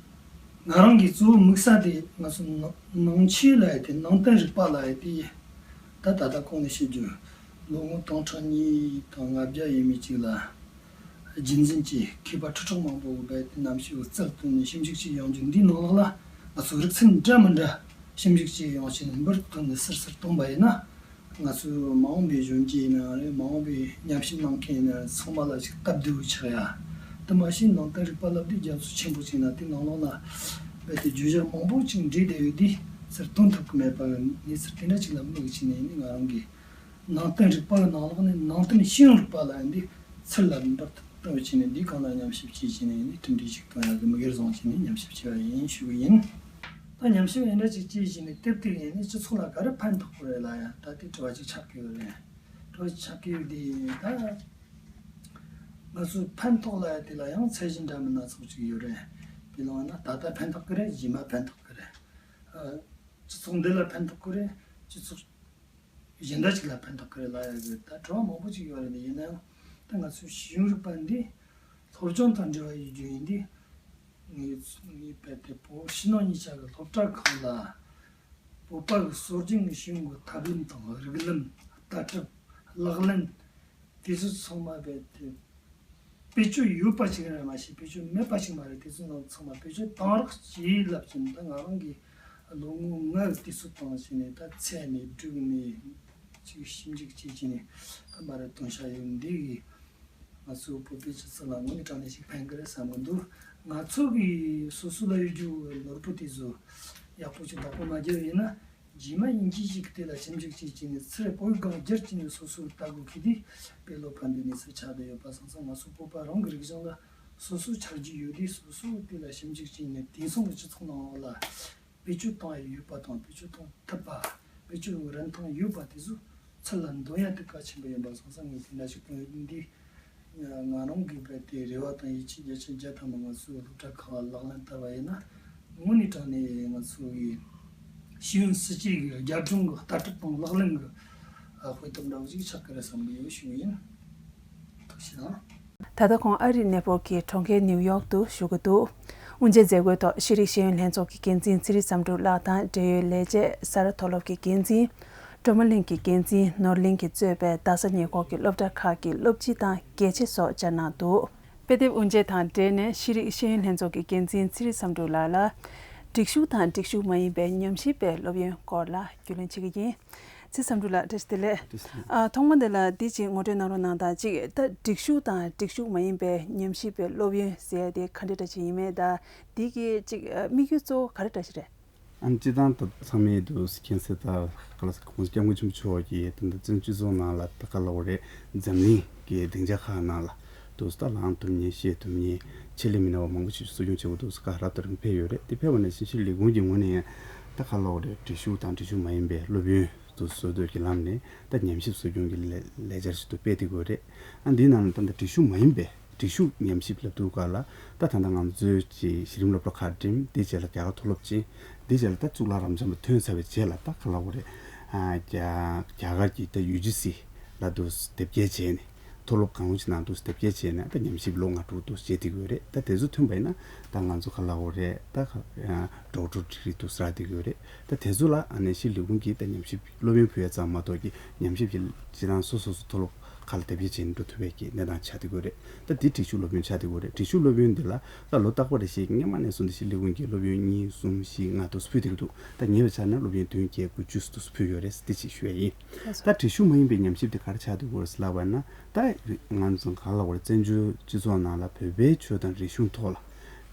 ང་རང་གི་གཙོ་བོ་དམིགས་ས་དེ་ང་ཚོ་ནང་ཆོས་ལབ་ཡ་དེ་ནང་བསྟན་རིག་པ་ལབ་ཡ་དེ་ད་ ད་ད་ལྟ་གོང་ནས་བཤད་རྒྱུ། ལོ་ངོ་སྟོང་ཕྲག་གཉིས་དང་ལྔ་བརྒྱ་ཡས་མས་ཅིག་ལ། རྒྱུན་འཛིན་གྱི་མཁས་པ་ཁྲི་ཕྲག་མང་པོ་གིས་རྦད་དེ་གནམ་གཤིས་རྩལ་བཏོན་ནས་ཞིབ་འཇུག་བྱས་ཡོང་རྒྱུ་འདིའི་ནང་ལོགས་ལ། ང་ཚོས་རིག་ཚན་འདྲ་མི་འདྲ་ཞིབ་འཇུག་བྱས་ཡོང་བྱས་ནས་འབུར་བཏོན་ནས་ཟུར་ཟུར་བཏོན་པ་ཡིན་ན། ང་ཚོའི་མ་འོངས་པའི་གཞོན་སྐྱེས་ཡིན་ན་རེད། མ་འོངས་པའི་ཉམས་ཞིབ་གནང་མཁན་ཡིན་ན་རེད། ཚང་མ་ལ་ཞིག་སྟབས་བདེ་བོ་ཆགས་ཡ། དེ་མ་ཟད་ནང་བསྟན་རིག་པ་ལབ་དུས་རྒྱ་མཚོ་ཆེན་པོ་ཅིག་ན་དེའི་ནང་ལོགས་ལ་རྦད་དེ་བརྗོད་བྱ་མང་པོ་ཅིག་འདྲེས་བསྡད་ཡོད་དུས་ཟུར་བཏོན་ཐུབ་ཀྱི་མེད་པ་གི་གནས་ཚུལ་དེ་འདྲ་ཅིག་ལ་དམིགས་བྱས་ནས་ནི་ང་རང་གིས། ནང་བསྟན་རིག་པ་གི་ནང་ལོགས་ནས་ནང་བསྟན་ཤེས་ཡོན་རིག་པ་ལ་ཡིན་དུས་ཚུར་ལ་འབུར་དུ་བཏོན་བྱས་ནས་འདིའི་སྒང་ལ་ཉམས་ཞིབ་བྱས་བྱས་ནས་ཡིན་དུས་གྲུབ་འབྲས་ཤིག་ཐོན་ཡག་གི་དམིགས་ཡུལ་བཟུང་བྱས་ནས་ཉམས་ཞིབ་བྱས་པ་ཡིན་ཞུ་གི་ཡིན། ད་ཉམས་ཞིབ་འདི་འདྲ་ཅིག་བྱས་བྱས་ནས་ཏིག་ཏིག་ཡིན་ནས་སྤྱི་ཚོགས་ལ་ག་རེ་ཕན་ཐོགས་ཀྱི་རེད་ལབ་ཡ་ད་དེ་དྲི་བ་ཅིག་ཆགས་ཀྱི་ཡོད་རེད། དྲི་བ་ཅིག་ཆགས་ཀྱི་ཡོད་དེ་ད། ང་ཚོའི་ཕན་ཐོགས་ལབ་ཡ་དེ་ལ་ཡང་ཚད་གཞི་འདྲ་མིན་སྣ་ཚོགས་ཅིག་ཡོད་རེད། དཔེ་བླངས་ན་ད་ལྟ་ཕན་ཐོགས་ཀྱི་རེད། རྗེས་མ་ཕན་ཐོགས་ཀྱི་རེད། ཨ། སྤྱི་ཚོགས་འདི་ལ་ཕན་ཐོགས་ཀྱི་རེད། སྤྱི་ཚོགས་གཞན་དག་ཅིག་ལ་ཕན་ཐོགས་ཀྱི་རེད་ལབ་ཡ་གི་ད་དྲི་བ་མང་པོ་ཅིག་ཡོད་རེད། ཡིན་ན་ཡང་ད་ང་ཚོའི་ཤེས་ཡོན་རིག་པ་འདི་སློབ་སྦྱོང་དང་འབྲེལ་བ་ཡོད་རྒྱུ་ཡིན་དུས། ངས་ངས་རྦད་དེ་བོད་ཕྱི་ནང་གཉིས་ཆ་གི་སློབ་གྲྭ་ཁག་ལ་བོད་པ་གི་སྲོལ་རྒྱུན་གྱི་ཤེས་ཡོན་གྱི་ཐབས་ལམ་དང་རིགས་ལམ། ལྟ་གྲུབ། ལག་ལེན། དེ་ཚོ་ཚང་མ་རྦད་དེ་བེད་སྤྱོད་ཡོད་པ་ཞིག་རེད་མ་གཞི་བེད་སྤྱོད་མེད་པ་ཞིག་མ་རེད། དེ་ཚོ་ནང་ཚང་མ་བེད་སྤྱོད་གཏང་རོགས་བྱེད་ལབ་ཀྱིན། ད་ང་རང་གིས་ལོ་ངོ་ལྔ་གི་དུས་ཚོད་བཏང་བྱས་ནས་ད་འཚོལ་ནས་བསྒྲུགས་ནས་ཅིག་ཞིབ་འཇུག་བྱས་བྱས་ནས་ད་མ་རེད་བཏོན་བཞག་ཡོད། འདི་གིས་ང་ཚོ་བོད་པའི་སྤྱི་ཚོགས་ལ་དངོས་གནས་དྲང་གནས་ཤིག་ཕན་གི་རེད་བསམ་གི་འདུག་ང་ཚོ་གི་སོ་སོ་ལ་ཡོད་རྒྱུ་ནོར་བུ་དེ་ཚོ་ཡག་པོ་ཅིག་བདག་པོ་མ་བརྒྱབ་ཡིན་ན། རྗེས་མ་དབྱིན་ཇི་ཞིག་གི་དེ་ལ་ཞིབ་འཇུག་བྱེད་ཀྱི་ནི་ཚུར་བོད་སྒང་བསྒྱུར་གྱི་ནི་སོ་སོར་ལྟ་དགོས་ཀྱི་དེ་དཔེ་བློ་ཕམ་པའི་གནས་ཚུལ་ཆགས་བསྡད་ཡོད་པ་སོང་ཙང་། ང་ཚོ་བོད་པ་རང་གི་རིག་གཞུང་ལ་སོ་སོའི་ཆ་རྒྱུས་ཡོད་དུས་སོ་སོའི་དེ་ལ་ཞིབ་འཇུག་བྱས་ནས་དེང་སང་གི་སྤྱི་ཚོགས་ནང་ལ་བེད་སྤྱོད་གཏོང་ཡ་ཡོད་པ་དང་བེད་སྤྱོད་གཏོང་ཐུབ་པ། བེད་སྤྱོད་རིན་ཐང་ཡོད་པ་དེ་ཚོ་ཚུར་ལ་འདོན་ཡ་དེ་གལ་ཆེན་པོ་ཡིན་པ་སོང་ཙང་ངས་དེ་འདྲ་ཞིག་བཏོན་ཡོད། འདི་ང་རང་གི་རྦད་དེ་རེ་བ་དང་ཡིད་ཆེས་བརྒྱ་ཆ་བརྒྱ་ཐམ་པ་ང་ཚོའི་སློབ་གྲྭ་ཁག་ལག་ལེན་བསྟར་བ་ཡིན་ན། དངོས་གནས་དྲང་གནས་ང་ཚོ་གི་ཤེས་ཡོན་སྲིད་ཇུས་ཀྱི་རྒྱབ་ལྗོངས་ཀྱི་ལྟ་གྲུབ་དང་ལག་ལེན་གྱི་དཔེ་དེབ་འདྲ་བོ་ཞིག་ཆགས་ཀྱི་རེད་བསམ་གྱི་ཡོད་ཞུ་གི་ཡིན། ཐུགས་རྗེ་ཆེ་གནང་། ད་ལྟ་ཁོང་ཨ་རིའི་གནས་སྤོར་གྱིས་གྲོང་ཁྱེར་ནིའུ་ཡོག་ཏུ་བཞུགས་ཀྱི་འདུག་དབུ་འབྱེད་མཛད་སྒོའི་ཐོག་ཤེས་རིག་ཤེས་ཡོན་ལྷན་ཚོགས་ཀྱི་འགན་འཛིན་ཚེ་རིང་བསམ་གྲུབ་ལགས་དང་འབྲེལ་ཡོད་ལས་བྱེད་ས་རཱ་མཐོ་སློབ་ཀྱི་འགན་འཛིན། སྒྲོལ་མ་གླིང་གི་འགན་འཛིན་ནོར་གླིང་གིས་གཙོས་པའི་རྡ་ས་ཉེ་འཁོར་གྱི་སློབ་གྲྭ་ཁག་གི་སློབ་སྤྱི་དང་དགེ་ཆེ་སོགས་བཅར་གནང་འདུག་དཔེ་དེབ་དབུ་འབྱེད་དང་འབྲེལ་ནས་ཤེས་རིག་ཤེས་ཡོན་ལྷན་ཚོགས་ཀྱི་འགན་འཛིན་ཚེ་རིང་བསམ་གྲུབ་ལགས་ལ་སྒྲིག་ཞུགས་དང་སྒྲིག་ཞུགས་མ་ཡིན་པའི་ཉམས་ཞིབ་པའི་སློབ་ཡོན་སྐོར་ལ་རྒྱུས་ལོན་བྱེད་ཀྱི་ཡིན། ཚེ་བསམ་གྲུབ་ལགས་བཀྲ་ཤིས་བདེ་ལེགས། བཀྲ་ཤིས་བདེ་ལེགས། ཨ། ཐོག་མ་འདི་ལ་འདི་ཅིག་ངོ་སྤྲོད་གནང་རོགས་གནང་དང་། ཅིག་ད་སྒྲིག་ཞུགས་དང་སྒྲིག་ཞུགས་མ་ཡིན་པའི་ཉམས་ཞིབ་པའི་སློབ་ཡོན་ཟེར་ཡ་དེ་ག་འདྲ་འདྲ་ཅིག་ཡིན་མིན་དང་། འདི་གི་ཅིག་ཨ། དམིགས་ཡུལ་གཙོ་བོ་ག་རེ་འདྲ་ཞིག་རེད། ཨ་ནི་སྤྱིར་བཏང་ད་ཚང་མས་འདུག་མཁྱེན་གསལ་ལྟར་ག་ལ་ས་གོང་ས་སྐྱབས་མགོན་ཆེན་པོ་མཆོག་གིས་ད་ལྟ་བཙན་བྱོལ་སྤྱི་ཚོགས་ནང་ལ་ད་ག་ལབ་དགོས་རེད། འཛམ་གླིང་གི་སྡིངས་ཆ་ཁག་ནང་ལ་འདུག་ད་ལངས་ཐུབ་མཁན་བཤད་ཐུབ་མཁན་ཆེད་ལས་མི་སྣ་བ་མང་པོ་ཞིག་གསོ་སྐྱོང་བྱེད་དགོས་འདུག་ས་ཁག་རབ་དང་རིམ་ཕེབས་ཡོད་རེད། དེ་ཕེབས་པ་ནང་བཞིན་ཤེས་རིག་ལས་ཁུངས་ཀྱི་ངོས་ནས་ཡང་ད་ག་ལབ་དགོས་རེད། སྒྲིག་ཞུགས་དང་སྒྲིག་ཞུགས་མ་ཡིན་པའི་སློབ་ཡོན་དུ་བཟོ་འདོད་ཀྱི་ལམ་ནས་ད་ཉམས་ཞིབ་གསོ་སྐྱོང་གི་ལས་ལས་འཆར་ཞིག་ཏུ་སྤེལ་ཏེ་དགོས་རེད། ཨ་འདིའི་ནང་ལ་ད་ལྟ་སྒྲིག་ཞུགས་མ་ཡིན་པའི་སྒྲིག་ཞུགས་ཉམས་ཞིབ་ལབ་དུས་སྐབས་ལ་ད་ད་ལྟ་ང་ཚོའི་ཀྱི་གཞི་རིམ་སློབ་གྲྭ་ཁག་འགྲིམ། དེའི་རྗེས་ལ་རྒྱ་གར་མཐོ་སློབ་ཕྱིན། དེའི་རྗེས་ལ་ད་གཙུག་ལག་རབ་འབྱམས་ལ་ཐོན་ཚར་བའི་རྗེས་ལ་ད་ག་ལབ་དགོས་རེད། ཨ་རྒྱ་རྒྱ་གར་གྱི་ད་ཡུ་ཇི་སི་ལ་དུ་དེབ་སྐྱེལ་བྱས་ནས་མཐོ་སློབ་གང་རུང་ཅིག་ནང་དུ་དེབ་སྐྱེལ་བྱས་ནས་ད་ཉམས་ཞིབ་ལོ་ལྔ་དྲུག་དུ་བྱེད་ཐུབ་ཀྱི་ཡོད་རེད། ད་དེ་ཚོ་ཐོན་པ་ཡིན་ན་ད་ང་ཚོ་ག་ལབ་དགོས་རེད། ད་ཌོག་ཊར་ཌི་གི་རི་དུ་སར་ཐུབ་ཀྱི་ཡོད་རེད། ད་དེ་ཚོ་ལ་ཨ་ནི་ཤེས་རིག་ལས་ཁུངས་ཀྱིས་ད་ཉམས་ཞིབ་སློབ་ཡོན་ཕུལ་ཡ་ཙམ་མ་གཏོགས་ཀྱི་ཉམས་ཞིབ་ཀྱི་སྤྱི་བཏང་སོ་སོ་སོ་མཐོ་སློབ་ཁག་ལ་དེབ་སྐྱེལ་བྱེད་འགྲོ་ཐུབ་པའི་གི་གནས་སྟངས་ཆགས་བསྡད་ཀྱི་ཡོད་རེད། ད་འདི་སྒྲིག་ཞུགས་སློབ་ཡོན་ཆགས་བསྡད་ཀྱི་ཡོད་རེད། སྒྲིག་ཞུགས་སློབ་ཡོན་འདི་ལ་ད་ལོ་རྟག་པ་རེ་བཞིན་སྔོན་མ་ནས་བཟུང་སྟེ་ཤེས་རིག་ལས་ཁུངས་ཀྱིས་སློབ་ཡོན་གཉིས་གསུམ་བཞི་ལྔ་དུ་ཕུལ་བསྡད་ཀྱི་འདུག་ད་ཉེ་བའི་ཆར་ན་སློབ་ཡོན་བདུན་བརྒྱད་དགུ་བཅུ་དུ་ཕུལ་ཡོད་རེད། འདི་ཅིག་ཞུ་ཡ་ཡིན། ད་སྒྲིག་ཞུགས་མ་ཡིན་པའི་ཉམས་ཞིབ་དེ་ག་རེ་ཆགས་བསྡད་ཀྱི་ཡོད་རེད་ལབ་པ་ན། ད་ང་ཚོ་ག་ལབ་དགོས་རེད། བཙན་བྱོལ་སྤྱི་ཚོགས་ནང་ལ་བོད་པའི་ཆོས་དང་རིག་གཞུང་ཐོག་ལ་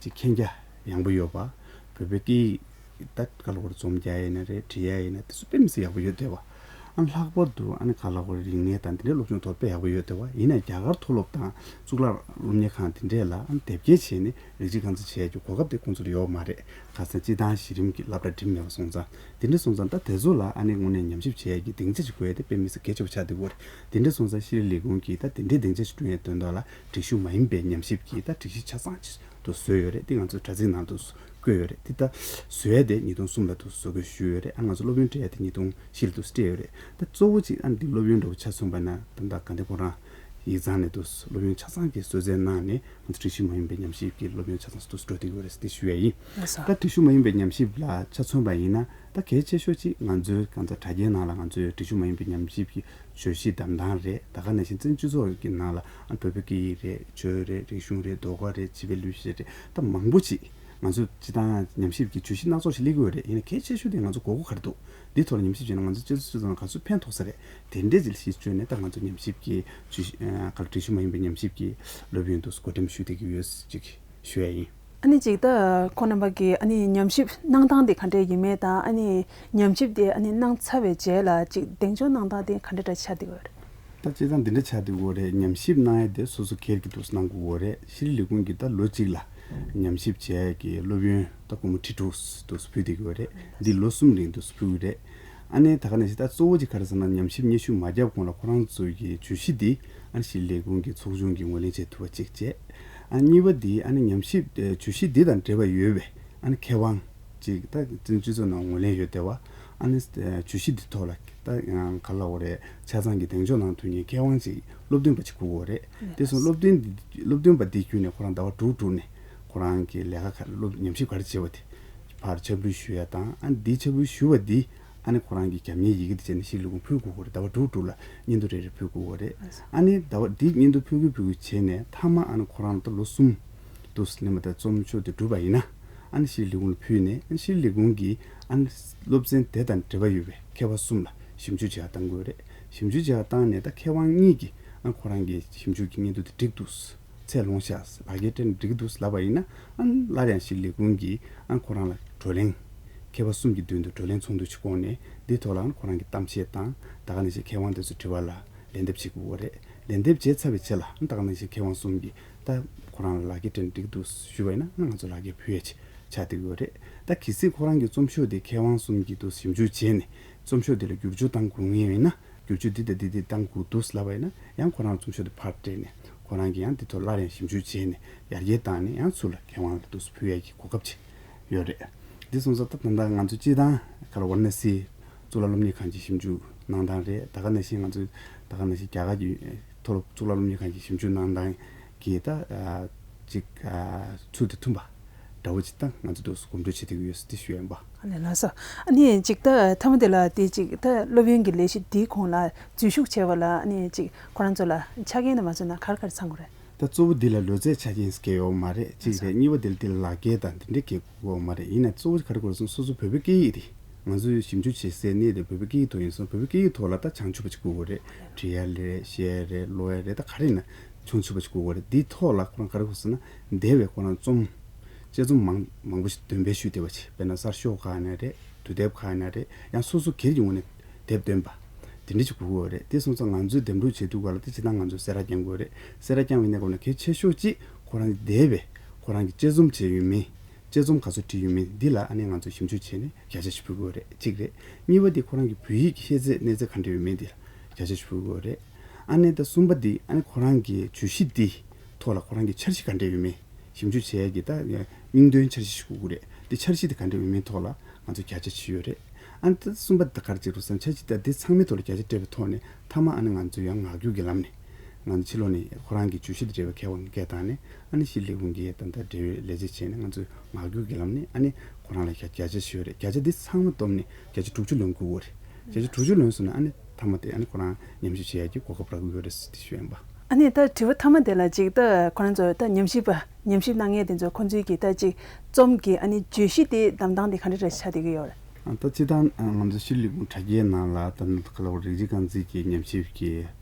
ཅིག་མཁྱེན་རྒྱ་ཡངས་པོ་ཡོད་པ། བོད་པའི་སྐད་ཡིག་ད་ག་ལབ་དགོས་རེད། རྩོམ་རྒྱག་ཡིན་ན་རེད། འབྲི་ཡ་ཡིན་ན་དེ་ཚོ་དཔེ་མི་སྲིད་ཡག་པོ་ཡོད་བསྡད་པ། ཨ་ལྷག་པར་དུ་ཨ་ནི་ག་ལབ་དགོས་རེད། རིག་གནས་དང་དེ་འདྲའི་སློབ་སྦྱོང་ཐོག་དཔེ་ཡག་པོ་ཡོད་བསྡད་པ། ཡིན་ན་རྒྱ་གར་མཐོ་སློབ་དང་གཙུག་ལག་སློབ་གཉེར་ཁང་དེ་འདྲས་ལ་ཨ་ནི་དེབ་སྐྱེལ་བྱས་ནས་རིགས་གཅིག་རྐང་འཛིན་བྱེད་ཡ་གི་གོ་སྐབས་དེ་ཁོང་ཚོ་ལ་ཡོད་མ་རེད། ཁ་སང་སྤྱི་བཏང་གཞི་རིམ་གྱི་སློབ་གྲྭ་འགྲིམས་མེད་པ་སོང་ཙང་། དེ་འདྲ་སོང་ཙང་ད་དེ་ཚོ་ལ་ཨ་ནི་དངོས་གནས་ཉམས་ཞིབ་བྱེད་ཡ་གི་སྡིངས་ཆ་ཞིག་དགོས་ཡ་དེ་དཔེ་མི་སྲིད་གལ་ཆེ་བ་ཆགས་བསྡད་ཀྱི་ཡོད་རེད། དེ་འདྲ་སོང་ཙང་ཤེས་རིག་ལས་ཁུངས་ཀྱིས་ད་དེ་འདྲའི་སྡིངས་ཆ་ཞིག་བསྐྲུན་ཡའི་དོན་དག་ལ་སྒྲིག་ཞུགས་མ་ཡིན་པའི་ཉམས་ཞིབ་ཀྱི་ད་སྒྲིག་གཞི་ཆ་ཚང་ཅིག་ཏུ་བཟོས་ཡོད་རེད། དེ་ང་ཚོའི་དྲ་ཚིགས་ནང་དུ་བཀོད་ཡོད་རེད། དེ་ད་བཟོ་ཡ་དེ་ཉིས་སྟོང་གསུམ་ལ་དུ་བཟོ་དགོས་ཞུས་ཡོད་རེད། ཨ་ང་ཚོ་སློབ་ཡོན་སྤྲད་ཡ་དེ་ཉིས་སྟོང་བཞི་ལ་དུ་སྤྲད་ཡོད་རེད། ད་གཙོ་བོ་གཅིག་ཨ་འདི་སློབ་ཡོན་འདྲ་བོ་ཆ་མཚོན་པ་ན་ད་ད་ག་འདི་ཁོ་རང་ ཡིག་ཚང་ནས་དུ་སློབ་ཡོན་ཆ་ཚང་གི་གསོལ་སྩལ་གནང་ནས་ང་ཚོ་འདྲིས་གཞི་མ་ཡིན་པའི་ཉམས་ཞིབ་ཀྱི་སློབ་ཡོན་ཆ་ཚང་དུ་འགྲོ་བསྡད་ཡོད་རེད་ཟེར་དེ་ཞུ་ཡ་ཡིན། ལགས་སོ། ད་འདྲིས་གཞི་མ་ཡིན་པའི་ཉམས་ཞིབ་ལ་ཆ་མཚོན་པ་ཡིན་ན་ད་གལ་ཆེ་ཤོས་གཅིག་ང་ཚོའི་གང་ལྟར་དྲ་རྒྱའི་ནང་ལ་ང་ཚོའི་འདྲིས་གཞི་མ་ཡིན་པའི་ཉམས་ཞིབ་ཀྱི་བརྗོད་གཞི་བདམས་སྟངས་རེད། ད་ག་ནང་བཞིན་བཙན་བྱོལ་སྤྱི་ཚོགས་ཀྱི་ནང་ལ་ཨ་བོད་པའི་སྐད་ཡིག་རེད། ཆོས་རེད། རིག་གཞུང་རེད། ལྡོག་ཁ་རེད། བྱིས་པའི་ལུས་གཤིས་རེད། ད་མང་པོ་ཅིག་ང་ཚོ་སྤྱི་བཏང་ཉམས་ཞིབ་ཀྱི་བརྗོད་གཞི་སྣ་ཚོགས་ཤིག་སླེབས་ཀྱི་ཡོད་རེད། ཡིན་ན་གལ་ཆེ་ཤོས་དེ་ང་ཚོ་དགོས་མཁོ་ག་རེ་འདུག་འདིའི་ཐོག་ལ་ཉམས་ཞིབ་བྱས་ན་ང་ཚོ་སྤྱི་ཚོགས་སྤྱི་ཚོགས་ནང་ག་ཚོད་ཕན་ཐོགས་ས་རེད། དེ་འདྲས་ཅིག་ལ་གཞི་བཅོལ་ནས་ད་ང་ཚོ་ཉམས་ཞིབ་ཀྱི་བརྗོད་གཞི་ཨ་ག་ལ་འདྲིས་གཞི་མ་ཡིན་པའི་ཉམས་ཞིབ་ཀྱི་སློབ་ཡོན་དུ་བགོ་འགྲེམས་ཞུ་བསྡད་ཀྱི་ཡོད་ཅིག་ཞུ་ཡ་ཡིན། ཨ་ནི་ཅིག་ད་ཁོང་རྣམ་པ་གིས་ཨ་ནི་ཉམས་ཞིབ་གནང་སྟངས་དེ་ག་འདྲས་ཡིན་མིན་དང་ཨ་ནི་ཉམས་ཞིབ་དེ་ཨ་ནི་གནང་ཚར་བའི་རྗེས་ལ་ཅིག་གདེང་འཇོག་གནང་སྟངས་དེ་ག་འདྲས་འདྲ་ཆགས་བསྡད་ཡོད་རེད། ད་སྤྱིར་བཏང་འདི་འདྲ་ཆགས་བསྡད་ཡོད་རེད། ཉམས་ཞིབ་གནང་ཡ་དེ་སོ་སོ་སྒེར་གྱི་འདུག་གནང་དགོས་ཡོད་རེད། ཤྲི་ལས་ཁུངས་ཀྱིས་ད་ལོ་གཅིག་ལ་ཉམས་ཞིབ་བྱས་ཀྱི་སློབ་ཡོན་ད་སྒོར་མོ་ཁྲི་དྲུག་འདུག་ཕུལ་བསྡད་ཀྱི་ཡོད་རེད། འདི་ལོ་གསུམ་རིང་འདུག་ཕུལ་གྱི་རེད། ཨ་ནི་ད་ག་ནང་བཞིན་ད་གཙོ་བོ་གཅིག་ག་རེ་ཟེར་ན་ཉམས་ཞིབ་སྙན་ཞུ་མ་བརྒྱབ་གོང་ལ་ཁོ་རང་ཚོ་གི་བརྗོད་གཞི་འདི་ཨ་ནི་ཤྲི་ལས་ཁུངས་ཀྱི་ཚོགས་ཆུང་གིས་ངོས་ལེན་བྱེད་ཐུབ་པ་གཅིག་བྱས། ཨ་གཉིས་པ་འདི་ཨ་ནི་ཉམས་ཞིབ་ཨ་བརྗོད་གཞི་འདི་དང་འབྲེལ་བ་ཡོད་པའི་ཨ་ནི་མཁས་དབང་ཅིག་ད་བཙན་བྱོལ་སྤྱི་ཚོགས་ནང་ངོས་ལེན་ཡོད་བསྡད་པ། ཨ་ནི་བརྗོད་གཞི་འདི་ཐོག་ལ་ད་ག་ལ་འོ་རེད། ཆ་ཚང་གི་གདེང་འཇོག་གནང་ཐུབ་མཁན་མཁས་དབང་ཅིག་སློབ་སྟོན་པ་ཅིག་དགོས་ཀྱི་ཡོད་རེད། དེ་སོང་སློབ་སྟོན་འདི་སློབ་སྟོན་པ་འདི་བརྒྱུད་ནས་ཁོ་རང་ཟླ་བ་དྲུག་དྲུག་ནས་ཁོ་རང་གི་ལས་ཀ་ག་སློབ་ཉམས་ཞིབ་ག་རེ་བྱས་པ་དེ་ཕར་ཕྱག་ཕུལ་ཞུ་ཡ་དང་། ཨ་ནི་འདི་ཕྱག་ཕུལ་ཞུ་བ་འདི་ཨ་ནི་ཁོ་རང་གི་རྒྱབ་གཉེར་ཡི་གེ་དེ་བྱས་ནས་ཤྲི་ལས་ཁུངས་ཕུལ་དགོས་ཀྱི་ཡོད་རེད། ཟླ་བ་དྲུག་དྲུག་ལ་སྙིང་བསྡུས་རེ་རེ་ཕུལ་དགོས་ཀྱི་ཡོད་རེད། ཨ་ནི་ཟླ་བ་འདི་སྙིང་བསྡུས་ཕུལ་གི་ཕུལ་གི་བྱས་ནས་མཐའ་མ་ཨ་ནི་ཁོ་རང་ལ་ད་ལོ་གསུམ་དུ་ལེན་པ་དང་རྩོམ་ཤོག་དེ་གྲུབ་པ་ཡིན་ན་ཨ་ནི་ཤྲི་ལས་ཁུངས་ལ་ཕུལ་ནས་ཨ་ནི་ཤྲི་ལས་ཁུངས་ཀྱིས་ཨ་ནི་སློབ་ཚན་དེ་དང་འབྲེལ་བ་ཡོད་པའི་མཁས་པ་གསུམ་ལ་ཞིབ་འཇུག་བྱེད་ཡག་བཏང་དགོས་རེད། ཞིབ་འཇུག་བྱེད་ཡག་བཏང་ནས་ད་མཁས་དབང་གཉིས་ཀྱིས་ཨ་ཁོ་རང་གི་ཞིབ་འཇུག་གི་སྙིང་བསྡུས་དེ་འགྲིག་འདུག་ཚད་ལོངས་ཤག་ལག་འཁྱེར་སྤྲད་ནས་འགྲིག་འདུག་ལབ་པ་ཡིན་ན་ཨ་ནི་སླར་ཡང་ཤྲི་ལས་ཁུངས་ཀྱིས་ཨ་ཁོ་རང་ལ་བགྲོ་གླེང་མཁས་པ་གསུམ་གྱི་མདུན་དུ་བགྲོ་གླེང་ཚོགས་འདུ་ཞིག་བསྐོངས་ནས་འདིའི་ཐོག་ལ་ཨ་ཁོ་རང་གི་གཏམ་བཤད་དང་ད་ག་ནང་བཞིན་མཁས་དབང་དེ་ཚོའི་དྲི་བ་ལ་ལན་འདེབས་བྱེད་དགོས་རེད། ལན་འདེབས་བྱས་ཚར་བའི་རྗེས་ལ་ད་ག་ནང་བཞིན་མཁས་དབང་གསུམ་གྱིས་ད་ཁོ་རང་ལ་ལག་འཁྱེར་སྤྲད་ནས་འགྲིག་འདུག་ཞུས་པ་ཡིན་ན་ང་ཚོ་ལག་འཁྱེར་ཕུལ་ཡས་ཆགས་བསྡད་ཀྱི་ཡོད་རེད། ད་གལ་སྲིད་ཁོ་རང་གི་རྩོམ་ཤོག་དེ་མཁས་དབང་གསུམ་གྱིས་དུ་ཞིབ་འཇུག་བྱས་ནས་རྩོམ་ཤོག་དེ་ལ་བསྒྱུར་བཅོས་གཏང་དགོས་ངེས་ཡིན་ན་བསྒྱུར་བཅོས་འདི་དང་འདི་འདི་གཏང་དགོས་འདུག་ལབ་པ་ཡིན་ན་ཡང་ཁོ་རང་རྩོམ་ཤོག་དེ་ཕར་སྤྲད་ནས་ཁོ་རང་གིས་ཡང་འདི་ཐོག་སླར་ཡང་ཞིབ་འཇུག་བྱས་ནས་ཡར་རྒྱས་བཏང་ནས་ཡང་ཚུར་ལ་མཁས་དབང་ལ་དུ་ཕུལ་ཡས་ཀྱི་གོ་སྐབས་ཅིག་ཡོད་རེད། འདི་སོང་ཙང་ད་ད་ལྟ་ང་ཚོ་སྤྱི་བཏང་ག་ལ་ཝཱ་ར་ཎ་སི་གཙུག་ལག་སློབ་གཉེར་ཁང་གི་ཞིབ་འཇུག་གནང་སྟངས་རེད། ད་ག་ནང་བཞིན་ང་ཚོ་ད་ག་ནང་བཞིན་རྒྱ་གར་གྱི་མཐོ་སློབ་གཙུག་ལག་སློབ་གཉེར་ཁང་གི་ཞིབ་འཇུག་གནང་སྟངས་ཀྱི་ད་ཅིག་ཚུལ་དང་མཐུན་པ་འདྲ་བོ་ཅིག་ད་ང་ཚོ་འདུག་གོམ་བགྲོད་བྱེད་བསྡད་ཀྱི་ཡོད་ཟེར་དེ་ཞུ་ཡ་ཡིན་པ། ཨ་ནི་ལགས་སོ། ཨ་ནི་ཅིག་ད་མཐའ་མ་དེ་ལ་དེ་ཅིག་ད་སློབ་ཡོན་གྱི་ལས་གཞི་འདིའི་ཁོངས་ལ་འཛུལ་ཞུགས་བྱས་པ་ལ་ཨ་ནི་ཅིག་ཁོ་རང་ཚོ་ལ་ཆ་རྐྱེན་དང་མ་ཚོད་ན་ག་རེ་ག་རེ་ཚང་དགོས་རེད། ད་གཙོ་བོ་འདི་ལ་ལོ་ཚད་ཆ་རྐྱེན་སྐྱེ་ཡོད་མ་རེད་གཅིག་རེད། གཉིས་པ་འདི་ལ་དེ་ལ་ལག་འཁྱེར་དང་འདི་འདྲས་སྐྱེ་དགོས་མ་རེད། ཡིན་ན་གཙོ་བོ་ག་རེ་དགོས་རེད་ཟེར་ན་སོ་སོ་བོད་པའི་སྐད་ཡིག་དེ་ང་ཚོས་ཞིབ་འཇུག་བྱེད་སའི་གནས་དེ་བོད་པའི་སྐད་ཡིག་ཐོག་ཡིན་སོང་བོད་པའི་སྐད་ཡིག་ཐོག་ལ་ད་བྱང་ཆུབ་པ་ཅིག་དགོས་དགོས་རེད། འབྲི་ཡ་རེད། བཤད་ཡ་རེད། ཀློག་ཡ་རེད། ད་ག་རེ་ཡིན་ན་བྱང་ཆུབ་པ་ཅིག་དགོས་དགོས་རེད། འདིའི་ཐོག་ལ་ཁོ་རང་ག་རེ་དགོས་ཟེར་ན་འདས་པའི་ཁོ་རང་རྩོམ་དཔྱད་རྩོམ་མང་མང་པོ་ཞིག་འདོན་སྤེལ་ཞུས་བསྡད་པ་ཅིག་དཔེར་ན་གསར་ཤོག་ཁག་ནས་རེད། དུས་དེབ་ཁག་ནས་རེད། ཡང་སོ་སོ་སྒེར་གྱི་ངོས་ནས་དེབ་འདོན་པ་དེ་འདྲ་ཅིག་དགོས་ཀྱི་ཡོད་རེད། དེ་སོང་ཙང་ང་ཚོས་འདེམས་སྒྲུག་བྱེད་དུས་སྐབས་ལ་དེ་སྤྱིར་བཏང་ང་ཚོས་གསལ་བསྒྲགས་རྒྱག་དགོས་རེད། གསལ་བསྒྲགས་རྒྱག་པའི་གནས་སྐབས་ནས་གལ་ཆེ་ཤོས་གཅིག་ཁོ་རང་གི་འདས་པའི་ཁོ་རང་གི་དཔྱད་རྩོམ་བྱས་ཡོད་མེད། དཔྱད་རྩོམ་ག་ཚོད་བྲིས་ཡོད་མེད་འདི་ལ་ཨ་ནི་ང་ཚོས་ཞིབ་འཇུག་བྱས་ནས་བརྒྱ་ཆ་ཞིག་ཕུལ་དགོས་རེད། གཅིག་རེད། གཉིས་པ་དེ་ཁོ་རང་གི་བོད་ཡིག་གི་ཤེས་ཚད་གནས་ཚད་ག་འདྲ་ཡོད་མེད་འདི་ལ་བརྒྱ་ཆ་ཞིག་ཕུལ་དགོས་རེད། ཨ་ནི་ད་གསུམ་པ་དེ་ཨ་ནི་ཁོ་རང་གི་བརྗོད་གཞི་འདི་ཐོག་ལ་ཁོ་རང་གི་འཆར་གཞི་ག་འདྲ་ཡོད་མེད། ཞིབ་འཇུག་བྱེད་ཡས་ཀྱི་ད་སྙིང་དོན་འཆར་གཞི་ཞིག་དགོས་ཀྱི་རེད། དེ་འཆར་གཞི་དེ་ག་འདྲ་ཡོད་མེད་ཐོག་ལ་ང་ཚོ་བརྒྱ་ཆ་བྱས་ཡོད་རེད། ཨ་ནི་ད་གསུམ་པ་དེ་ག་རེ་བྱེད་དགོས་ཟེར་ན་འཆར་གཞི་ད་དེ་ཚང་མའི་ཐོག་ལ་བརྒྱ་ཆ་སྤྲད་པའི་ཐོག་ནས་མཐའ་མ་ཨ་ནི་ང་ཚོ་ཡང་ངག་རྒྱུགས་ཀྱི་ལམ་ནས་ང་ཚོ་ཕྱི་ལོགས་ནས་ཁོ་རང་གི་བརྗོད་གཞི་དེ་འབྲེལ་བའི་མཁས་དབང་གི་སྐད་བཏང་ནས་ཨ་ནི་ཤྲི་ལས་ཁུངས་ཀྱི་ད་ལྟ་འབྲེལ་ཡོད་ལས་བྱེད་བྱས་ནས་ང་ཚོས་ངག་རྒྱུགས་ཀྱི་ལམ་ནས་ཨ་ནི་ཁོ་རང་ལ་བརྒྱ་བརྒྱ་ཆ་བྱས་ཡོད་རེད། བརྒྱ་ཆ་དེ་ཚང་མ་བསྡོམས་ནས་བརྒྱ་ཆ་དྲུག་ཅུ་ལོན་དགོས་ཀྱི་རེད། བརྒྱ་ཆ་དྲུག་ཅུ་ལོན་སོང་ན་ཨ་ནི་མཐའ་མ་དེ་ཨ་ནི་ཁོ་རང་ཉམས་ཞིབ་བྱེད་ཡག་གི་གོ་སྐབས་རག་གི་ཡོད་རེད་ཟེར་དེ་ཞུ་ཡིན་པ། ཨ་ནི་ད་དྲི་བ་མཐའ་མ་དེ་ལ་ཅིག་ད་ཁོ་རང་ཚོ་ད་ཉམས་ཞིབ་པ་ཉམས་ཞིབ་གནང་མཁན་དེ་ཚོ་ཁོ་ཚོའི་གི་ད་ཅིག་རྩོམ་གྱི་ཨ་ནི་བརྗོད་གཞི་དེ་བདམས་སྟངས་དེ་ག་འདྲ་འདྲ་ཆགས་བསྡད་ཀྱི་ཡོད་རེད། ཨ་ད་སྤྱིར་བཏང་ང་ཚོ་ཤྲི་ལས་ཁུངས་དྲ་རྒྱའི་ནང་ལ་ད་ནི་ག་ལ་བ་རིགས་གཅིག་རྐང་འཛིན་གྱི་ཉམས་ཞིབ་ཀྱི་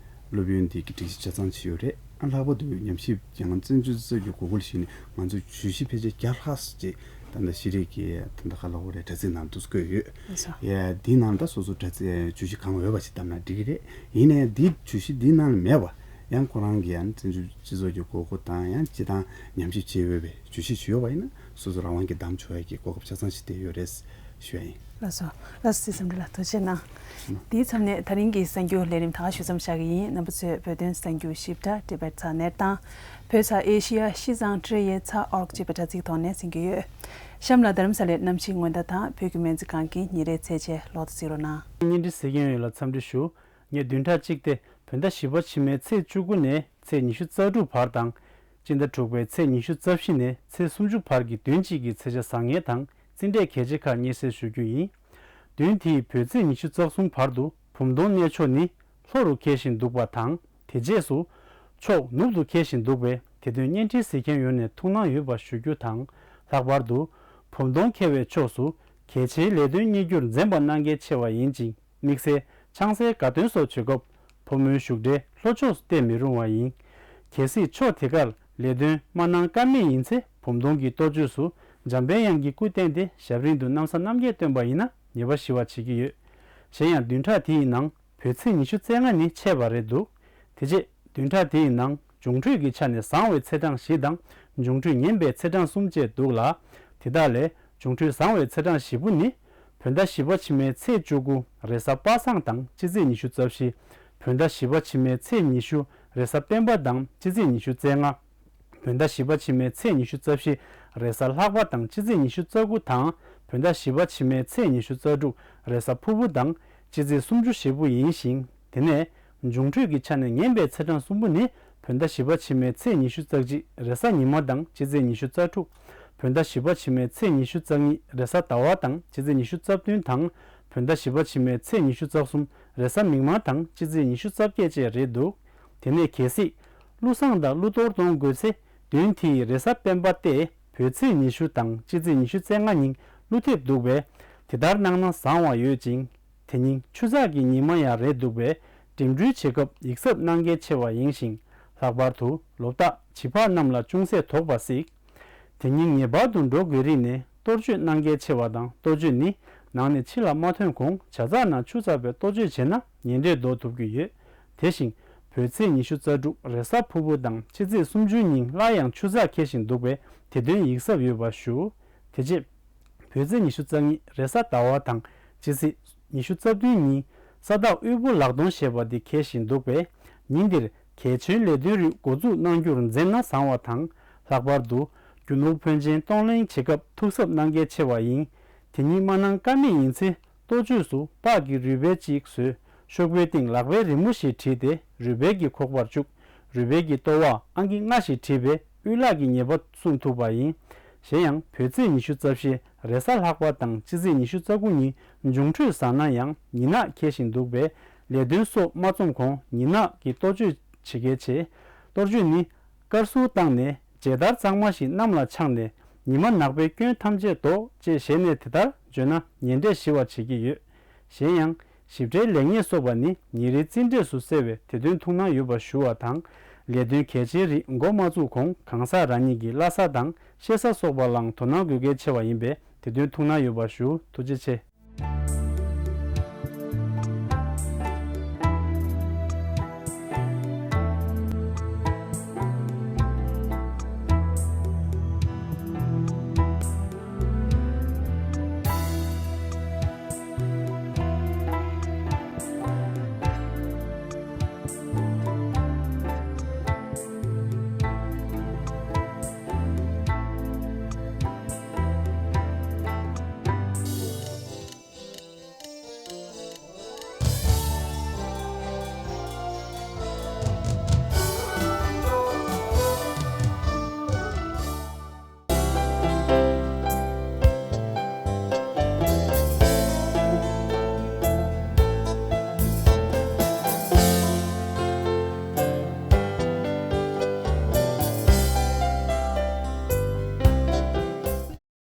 སློབ་ཡོན་དེ་གི་སྒྲིག་གཞི་ཆ་ཚང་ཅིག་ཡོད་རེད། ཨ་ལྷག་པར་དུ་ཉམས་ཞིབ་ཀྱི་ང་ཚོ་བཙན་བྱོལ་སྤྱི་ཚོགས་ཀྱི་དགོས་མཁོ་ལ་གཞིགས་ནས་ང་ཚོ་བརྗོད་གཞི་ཕལ་ཆེར་བརྒྱ་ལྷག་ཙམ་ཅིག་ད་ལྟ་ཤེས་རིག་གི་ད་ལྟ་ག་ལ་འོ་རེད་དྲ་ཚིགས་ནང་དུ་བཀོད་ཡོད། ལགས་སོ། ཡ་འདིའི་ནང་ད་སོ་སོ་དྲ་ཚིགས་བརྗོད་གཞི་གང་འོས་པ་ཞིག་བདམས་ན་འགྲིག་གི་རེད། ཡིན་ནའི་འདི་བརྗོད་གཞི་འདིའི་ནང་ལ་མེད་པ་ཡང་ཁོ་རང་གི་ཡང་བཙན་བྱོལ་སྤྱི་ཚོགས་ཀྱི་དགོས་མཁོ་དང་ཡང་སྤྱི་བཏང་ཉམས་ཞིབ་བྱེད་འོས་པའི་བརྗོད་གཞི་ཞིག་ཡོད་པ་ཡིན་ན་སོ་སོ་རང་དབང་གིས་བདམས་ཆོག་ཡ་གི་གོ་སྐབས་ཆ་ཚང་ཞིག་དེ་ཡོད་རེད་ཞུ་ཡ་ཡིན། ལགས་སོ། ལགས་སོ། བརྩེ་སེམས་འདི་ལ་ཐུགས་རྗེ་གནང་། དེའི་མཚམས་ནས་ད་རིང་གི་གསར་འགྱུར་ལས་རིམ་ད་ག་ཞུ་མཚམས་བཞག་གི་ཡིན། རྣམ་པ་ཚོས་བོད་དོན་གསར་འགྱུར་ཞིབ་ཕྲ་ཊི་བེཊ་ཚགས་ནེཊ་དང་བོད་ས་ཨེ་ཤི་ཡ་ཤིས་ཙང་ཀྲེ་ཡེ་ཚ་ཨོར་ཅེས་པའི་དྲ་ཚིགས་ཐོག་ནས་གསན་གྱི་ཡོད། གཤམ་ལ་རྡ་རམ་ས་ལའི་གནམ་གཤིས་སྔོན་བརྡ་དང་བོད་ཀྱི་སྨན་རྩིས་ཁང་གི་ཉིན་རེའི་ཚེས་ཆའི་ལོ་ཐོ་གཟིགས་རོགས་གནང་། བརྙན་འཕྲིན་གཟིགས་མཁན་ཡོངས་ལ་འཚམས་འདྲི་ཞུ། ངས་བདུན་ཕྲག་གཅིག་སྟེ་བོད་ཟླ་བཞི་པ་ཕྱི་མའི་ཚེས་བཅུ་དགུ་ནས་ ཚེས་ཉི་ཤུ་རྩ་དྲུག་བར་དང་། སྤྱི་ཟླ་དྲུག་པའི་ཚེས་ཉི་ཤུ་རྩ་བཞི་ནས་ཚེས་སུམ་ཅུ་བར་གྱི་བདུན་གཅིག་གི་ཚེས་ཆ་བཟང་ངན་དང་རྩིས་འབྲས་གལ་ཆེ་ཁག་སྙན་སེང་ཞུ་རྒྱུ་ཡིན། བདུན་དེའི་བོད་ཚེས་ཉི་ཤུ་རྩ་གསུམ་བར་དུ་བུམ་སྟོང་གནས་ཕྱོགས་ནི་ལྷོ་རུ་འཁེལ་བཞིན་འདུག་པ་དང་། དེ་རྗེས་སུ་ཕྱོགས་ནུབ་ཏུ་འཁེལ་བཞིན་འདུག་པས། དེ་དོན་བརྙན་འཕྲིན་གཟིགས་མཁན་ཡོངས་ནས་ཐུགས་སྣང་ཡོད་པ་ཞུ་རྒྱུ་དང་། ལྷག་པར་དུ་བུམ་སྟོང་འཁེལ་བའི་ཕྱོགས་སུ་གལ་ཆེའི་ལས་དོན་གཉེར་རྒྱུར་འཛེམ་པ་གནང་གལ་ཆེ་བ་ཡིན་ཅིང་། དམིགས་བསལ་ཆང་སའི་དགའ་སྟོན་སོགས་བྱེད་སྐབས་ཕོ་མོའི་བཞུགས་གྲལ་ལྷོ་ཕྱོགས་སུ་གཏད་མི་རུང་བ་ཡིན། གལ་སྲིད་ཕྱོགས་དེ་གར་ལས་དོན་མ་གནང་ཀ་མེད་ཡིན་ཚེ། བུམ་སྟོང་གི་གཏོ་བཅོས་སུ་འཇམ་དཔལ་དབྱངས་ཀྱི་སྐུ་བསྟན་ཏེ་ཞབས་རིམ་དུ་གནམ་ས་གནམ་རྒྱས་བཏོན་པ་ཡིན་ན་ཉེས་པ་ཞི་བར་བྱེད་ཀྱི་ཡོད། གཞན་ཡང་བདུན་ཕྲག་དེའི་ནང་བོད་ཚེས་ཉི་ཤུ་རྩ་ལྔ་ནི་ཆད་པ་རེད་འདུག་དེ་རྗེས་བདུན་ཕྲག་དེའི་ནང་འབྱུང་འཕྲོད་ཀྱི་ཆ་ནས་བཟང་བའི་ཚེས་གྲངས་བཞི་དང་། འབྱུང་འཕྲོད་ངན་པའི་ཚེས་གྲངས་གསུམ་བཅས་འདུག་ལ། དེ་དག་ལས་འབྱུང་འཕྲོད་བཟང་བའི་ཚེས་གྲངས་བཞི་པོ་ནི། བོད་ཟླ་བཞི་པ་ཕྱི་མའི་ཚེས་བཅུ་དགུ་རེས་གཟའ་པ་སངས་དང་སྤྱི་ཚེས་ཉི་ཤུ་རྩ་བཞི། བོད་ཟླ་བཞི་པ་ཕྱི་མའི་ཚེས་ཉི་ཤུ་རེས་གཟའ་སྤེན་པ་དང་སྤྱི་ཚེས་ཉི་ཤུ་རྩ་ལྔ། བོད་ཟླ་བཞི་པ་ཕྱི་མའི་ཚེས་ཉི་ཤུ་རྩ་བཞི་རེས་གཟའ་ལྷག་པ་དང་སྤྱི་ཚེས་ཉི་ཤུ་རྩ་དགུ་དང་། བོད་ཟླ་བཞི་པ་ཕྱི་མའི་ཚེས་ཉི་ཤུ་རྩ་དྲུག་རེས་གཟའ་ཕུར་བུ་དང་སྤྱི་ཚེས་སུམ་ཅུ་བཞི་པོ་ཡིན་ཞིང་། དེ་ནས་འབྱུང་འཕྲོད་ཀྱི་ཆ་ནས་ངན་པའི་ཚེས་གྲངས་གསུམ་པོ་ནི། བོད་ཟླ་བཞི་པ་ཕྱི་མའི་ཚེས་ཉི་ཤུ་རྩ་གཅིག་རེས་གཟའ་ཉི་མ་དང་སྤྱི་ཚེས་ཉི་ཤུ་རྩ་དྲུག། བོད་ཟླ་བཞི་པ་ཕྱི་མའི་ཚེས་ཉི་ཤུ་རྩ་གཉིས་རེས་གཟའ་ཟླ་བ་དང་སྤྱི་ཚེས་ཉི་ཤུ་རྩ་བདུན་དང་། བོད་ཟླ་བཞི་པ་ཕྱི་མའི་ཚེས་ཉི་ཤུ་རྩ་གསུམ་རེས་གཟའ་མིག་དམར་དང་སྤྱི་ཚེས་ཉི་ཤུ་རྩ་བརྒྱད་བཅས་རེད་འདུག་དེ་ནས་གལ་སྲིད་ཀླུ་བཟང་དང་ཀླུ་གཏོར་གཏོང་དགོས་ཚེ། བདུན་དེའི་རེས་གཟའ་སྤེན་པ་སྟེ་བོད་ཚེས་ཉི་ཤུ་དང་སྤྱི་ཚེས་ཉི་ཤུ་རྩ་ལྔ་ཉིན་ཀླུ་ཐེབས་འདུག་པས། དེ་ལྟར་གནང་ན་བཟང་བ་ཡོད་ཅིང་། དེ་ཉིན་ཆུ་ཚགས་ཀྱི་ཉི་མ་ཡང་རེད་འདུག་པས། འགྲིམ་འགྲུལ་བྱེད་སྐབས་ཡིད་གཟབ་གནང་གལ་ཆེ་བ་ཡིན་ཞིང་། ལྷག་པར་དུ་ལོ་རྟགས་བྱིས་པ་རྣམས་ལ་ཅུང་ཟད་དོགས་པ་གཟིགས། དེ་ཉིན་ངེས་པར་དུ་འགྲོ་དགོས་རིགས་ནས་གཏོར་བཅོས་གནང་གལ་ཆེ་བ་དང་། གཏོར་བཅོས་ནི་ནང་ནས་ཕྱི་ལ་མ་ཐོན་གོང་ཇ་ཚགས་ནང་ཆུ་ཚགས་པའི་གཏོར་བཅོས་བྱས་ན་ངན་འབྲས་ལྡོག་ཐུབ་ཀྱི་ཡོད། དེ་བཞིན་བོད་ཚེས་ཉི་ཤུ་རྩ་དྲུག་རེས་གཟའ་ཕུར་བུ་དང་སྤྱི་ཚེས་སུམ་ཅུ་ཉིན་སླར་ཡང་ཆུ་ཚགས་འཁེལ་བཞིན་འདུག་པས། དེ་དོན་ཡིད་གཟབ་ཡོད་པ་ཞུ། དེ་རྗེས་བོད་ཚེས་ཉི་ཤུ་རྩ་གཉིས་རེས་གཟའ་ཟླ་བ་དང་སྤྱི་ཚེས་ཉི་ཤུ་རྩ་བདུན་ཉིན་ས་བདག་དབུལ་པོ་ལག་སྟོང་ཞེས་པ་འདི་འཁེལ་བཞིན་འདུག་པས། ཉིན་འདིར་གལ་ཆེའི་ལས་དོན་རིགས་འགོ་འཛུགས་གནང་རྒྱུར་འཛེམ་ན་བཟང་བ་དང་། ལྷག་པར་དུ་རྒྱུ་ནོར་ཕོན་ཆེན་གཏོང་ལེན་བྱེད་སྐབས་ཐུགས་གཟབ་གནང་གལ་ཆེ་བ་ཡིན། དེ་ཉིན་མ་གནང་ཀ་མེད་ཡིན་ཚེ། གཏོ་བཅོས་སུ་སྤགས་ཀྱི་རུས་སྦལ་གཅིག་བཟོས། ཤོག་བུའི་སྟེང་ལག་པའི་རི་མོ་ཞིག་བྲིས་ཏེ་རུས་སྦལ་གྱི་ཁོག་པར་བཅུག་རུས་སྦལ་གྱི་ལྟོ་བར་ཨང་ཀི་ལྔ་ཞིག་བྲིས་པས་དབུལ་ལག་གི་ཉེས་པ་སྲུང་ཐུབ་པ་ཡིན། གཞན་ཡང་བོད་ཚེས་ཉི་ཤུ་རྩ་བཞི་རེས་གཟའ་ལྷག་པ་དང་སྤྱི་ཚེས་ཉི་ཤུ་རྩ་དགུ་ཉིན་འབྱུང་འཕྲོད་བཟང་ན་ཡང་ཉི་ནག་འཁེལ་བཞིན་འདུག་པས། ལས་དོན་སོགས་མ་རྩོམ་གོང་ཉི་ནག་གི་གཏོ་བཅོས་བྱེད་གལ་ཆེ། གཏོ་བཅོས་ནི་དཀར་གསུར་བཏང་ནས་མཇལ་དར་གཙང་མ་ཞིག་གནམ་ལ་འཕྱང་ནས་ཉི་མ་ནག་པོའི་སྐྱོན་ཐམས་ཅད་ལྡོག་ཅེས་ཞལ་ནས་དེ་ལྟར་བརྗོད་ན་ངན་འབྲས་ཞི་བར་བྱེད་ཀྱི་ཡོད། གཞན་ཡང་། ཞིབ་ཕྲའི་ལེགས་ཉེས་སོགས་པ་ནི་ཉིན་རེའི་རྩིས་འབྲས་སུ་གསལ་བས། དེ་དོན་ཐུགས་སྣང་ཡོད་པ་ཞུ་བ་དང་། ལས་དོན་གལ་ཆེའི་རིགས་འགོ་མ་བཙུགས་གོང་གང་ཟག་རང་ཉིད་ཀྱི་བླ་གཟའ་དང་གཤེད་གཟའ་སོགས་པ་ལའང་དོ་སྣང་དགོས་གལ་ཆེ་བ་ཡིན་པས། དེ་དོན་ཐུགས་སྣང་ཡོད་པ་ཞུ། ཐུགས་རྗེ་ཆེ།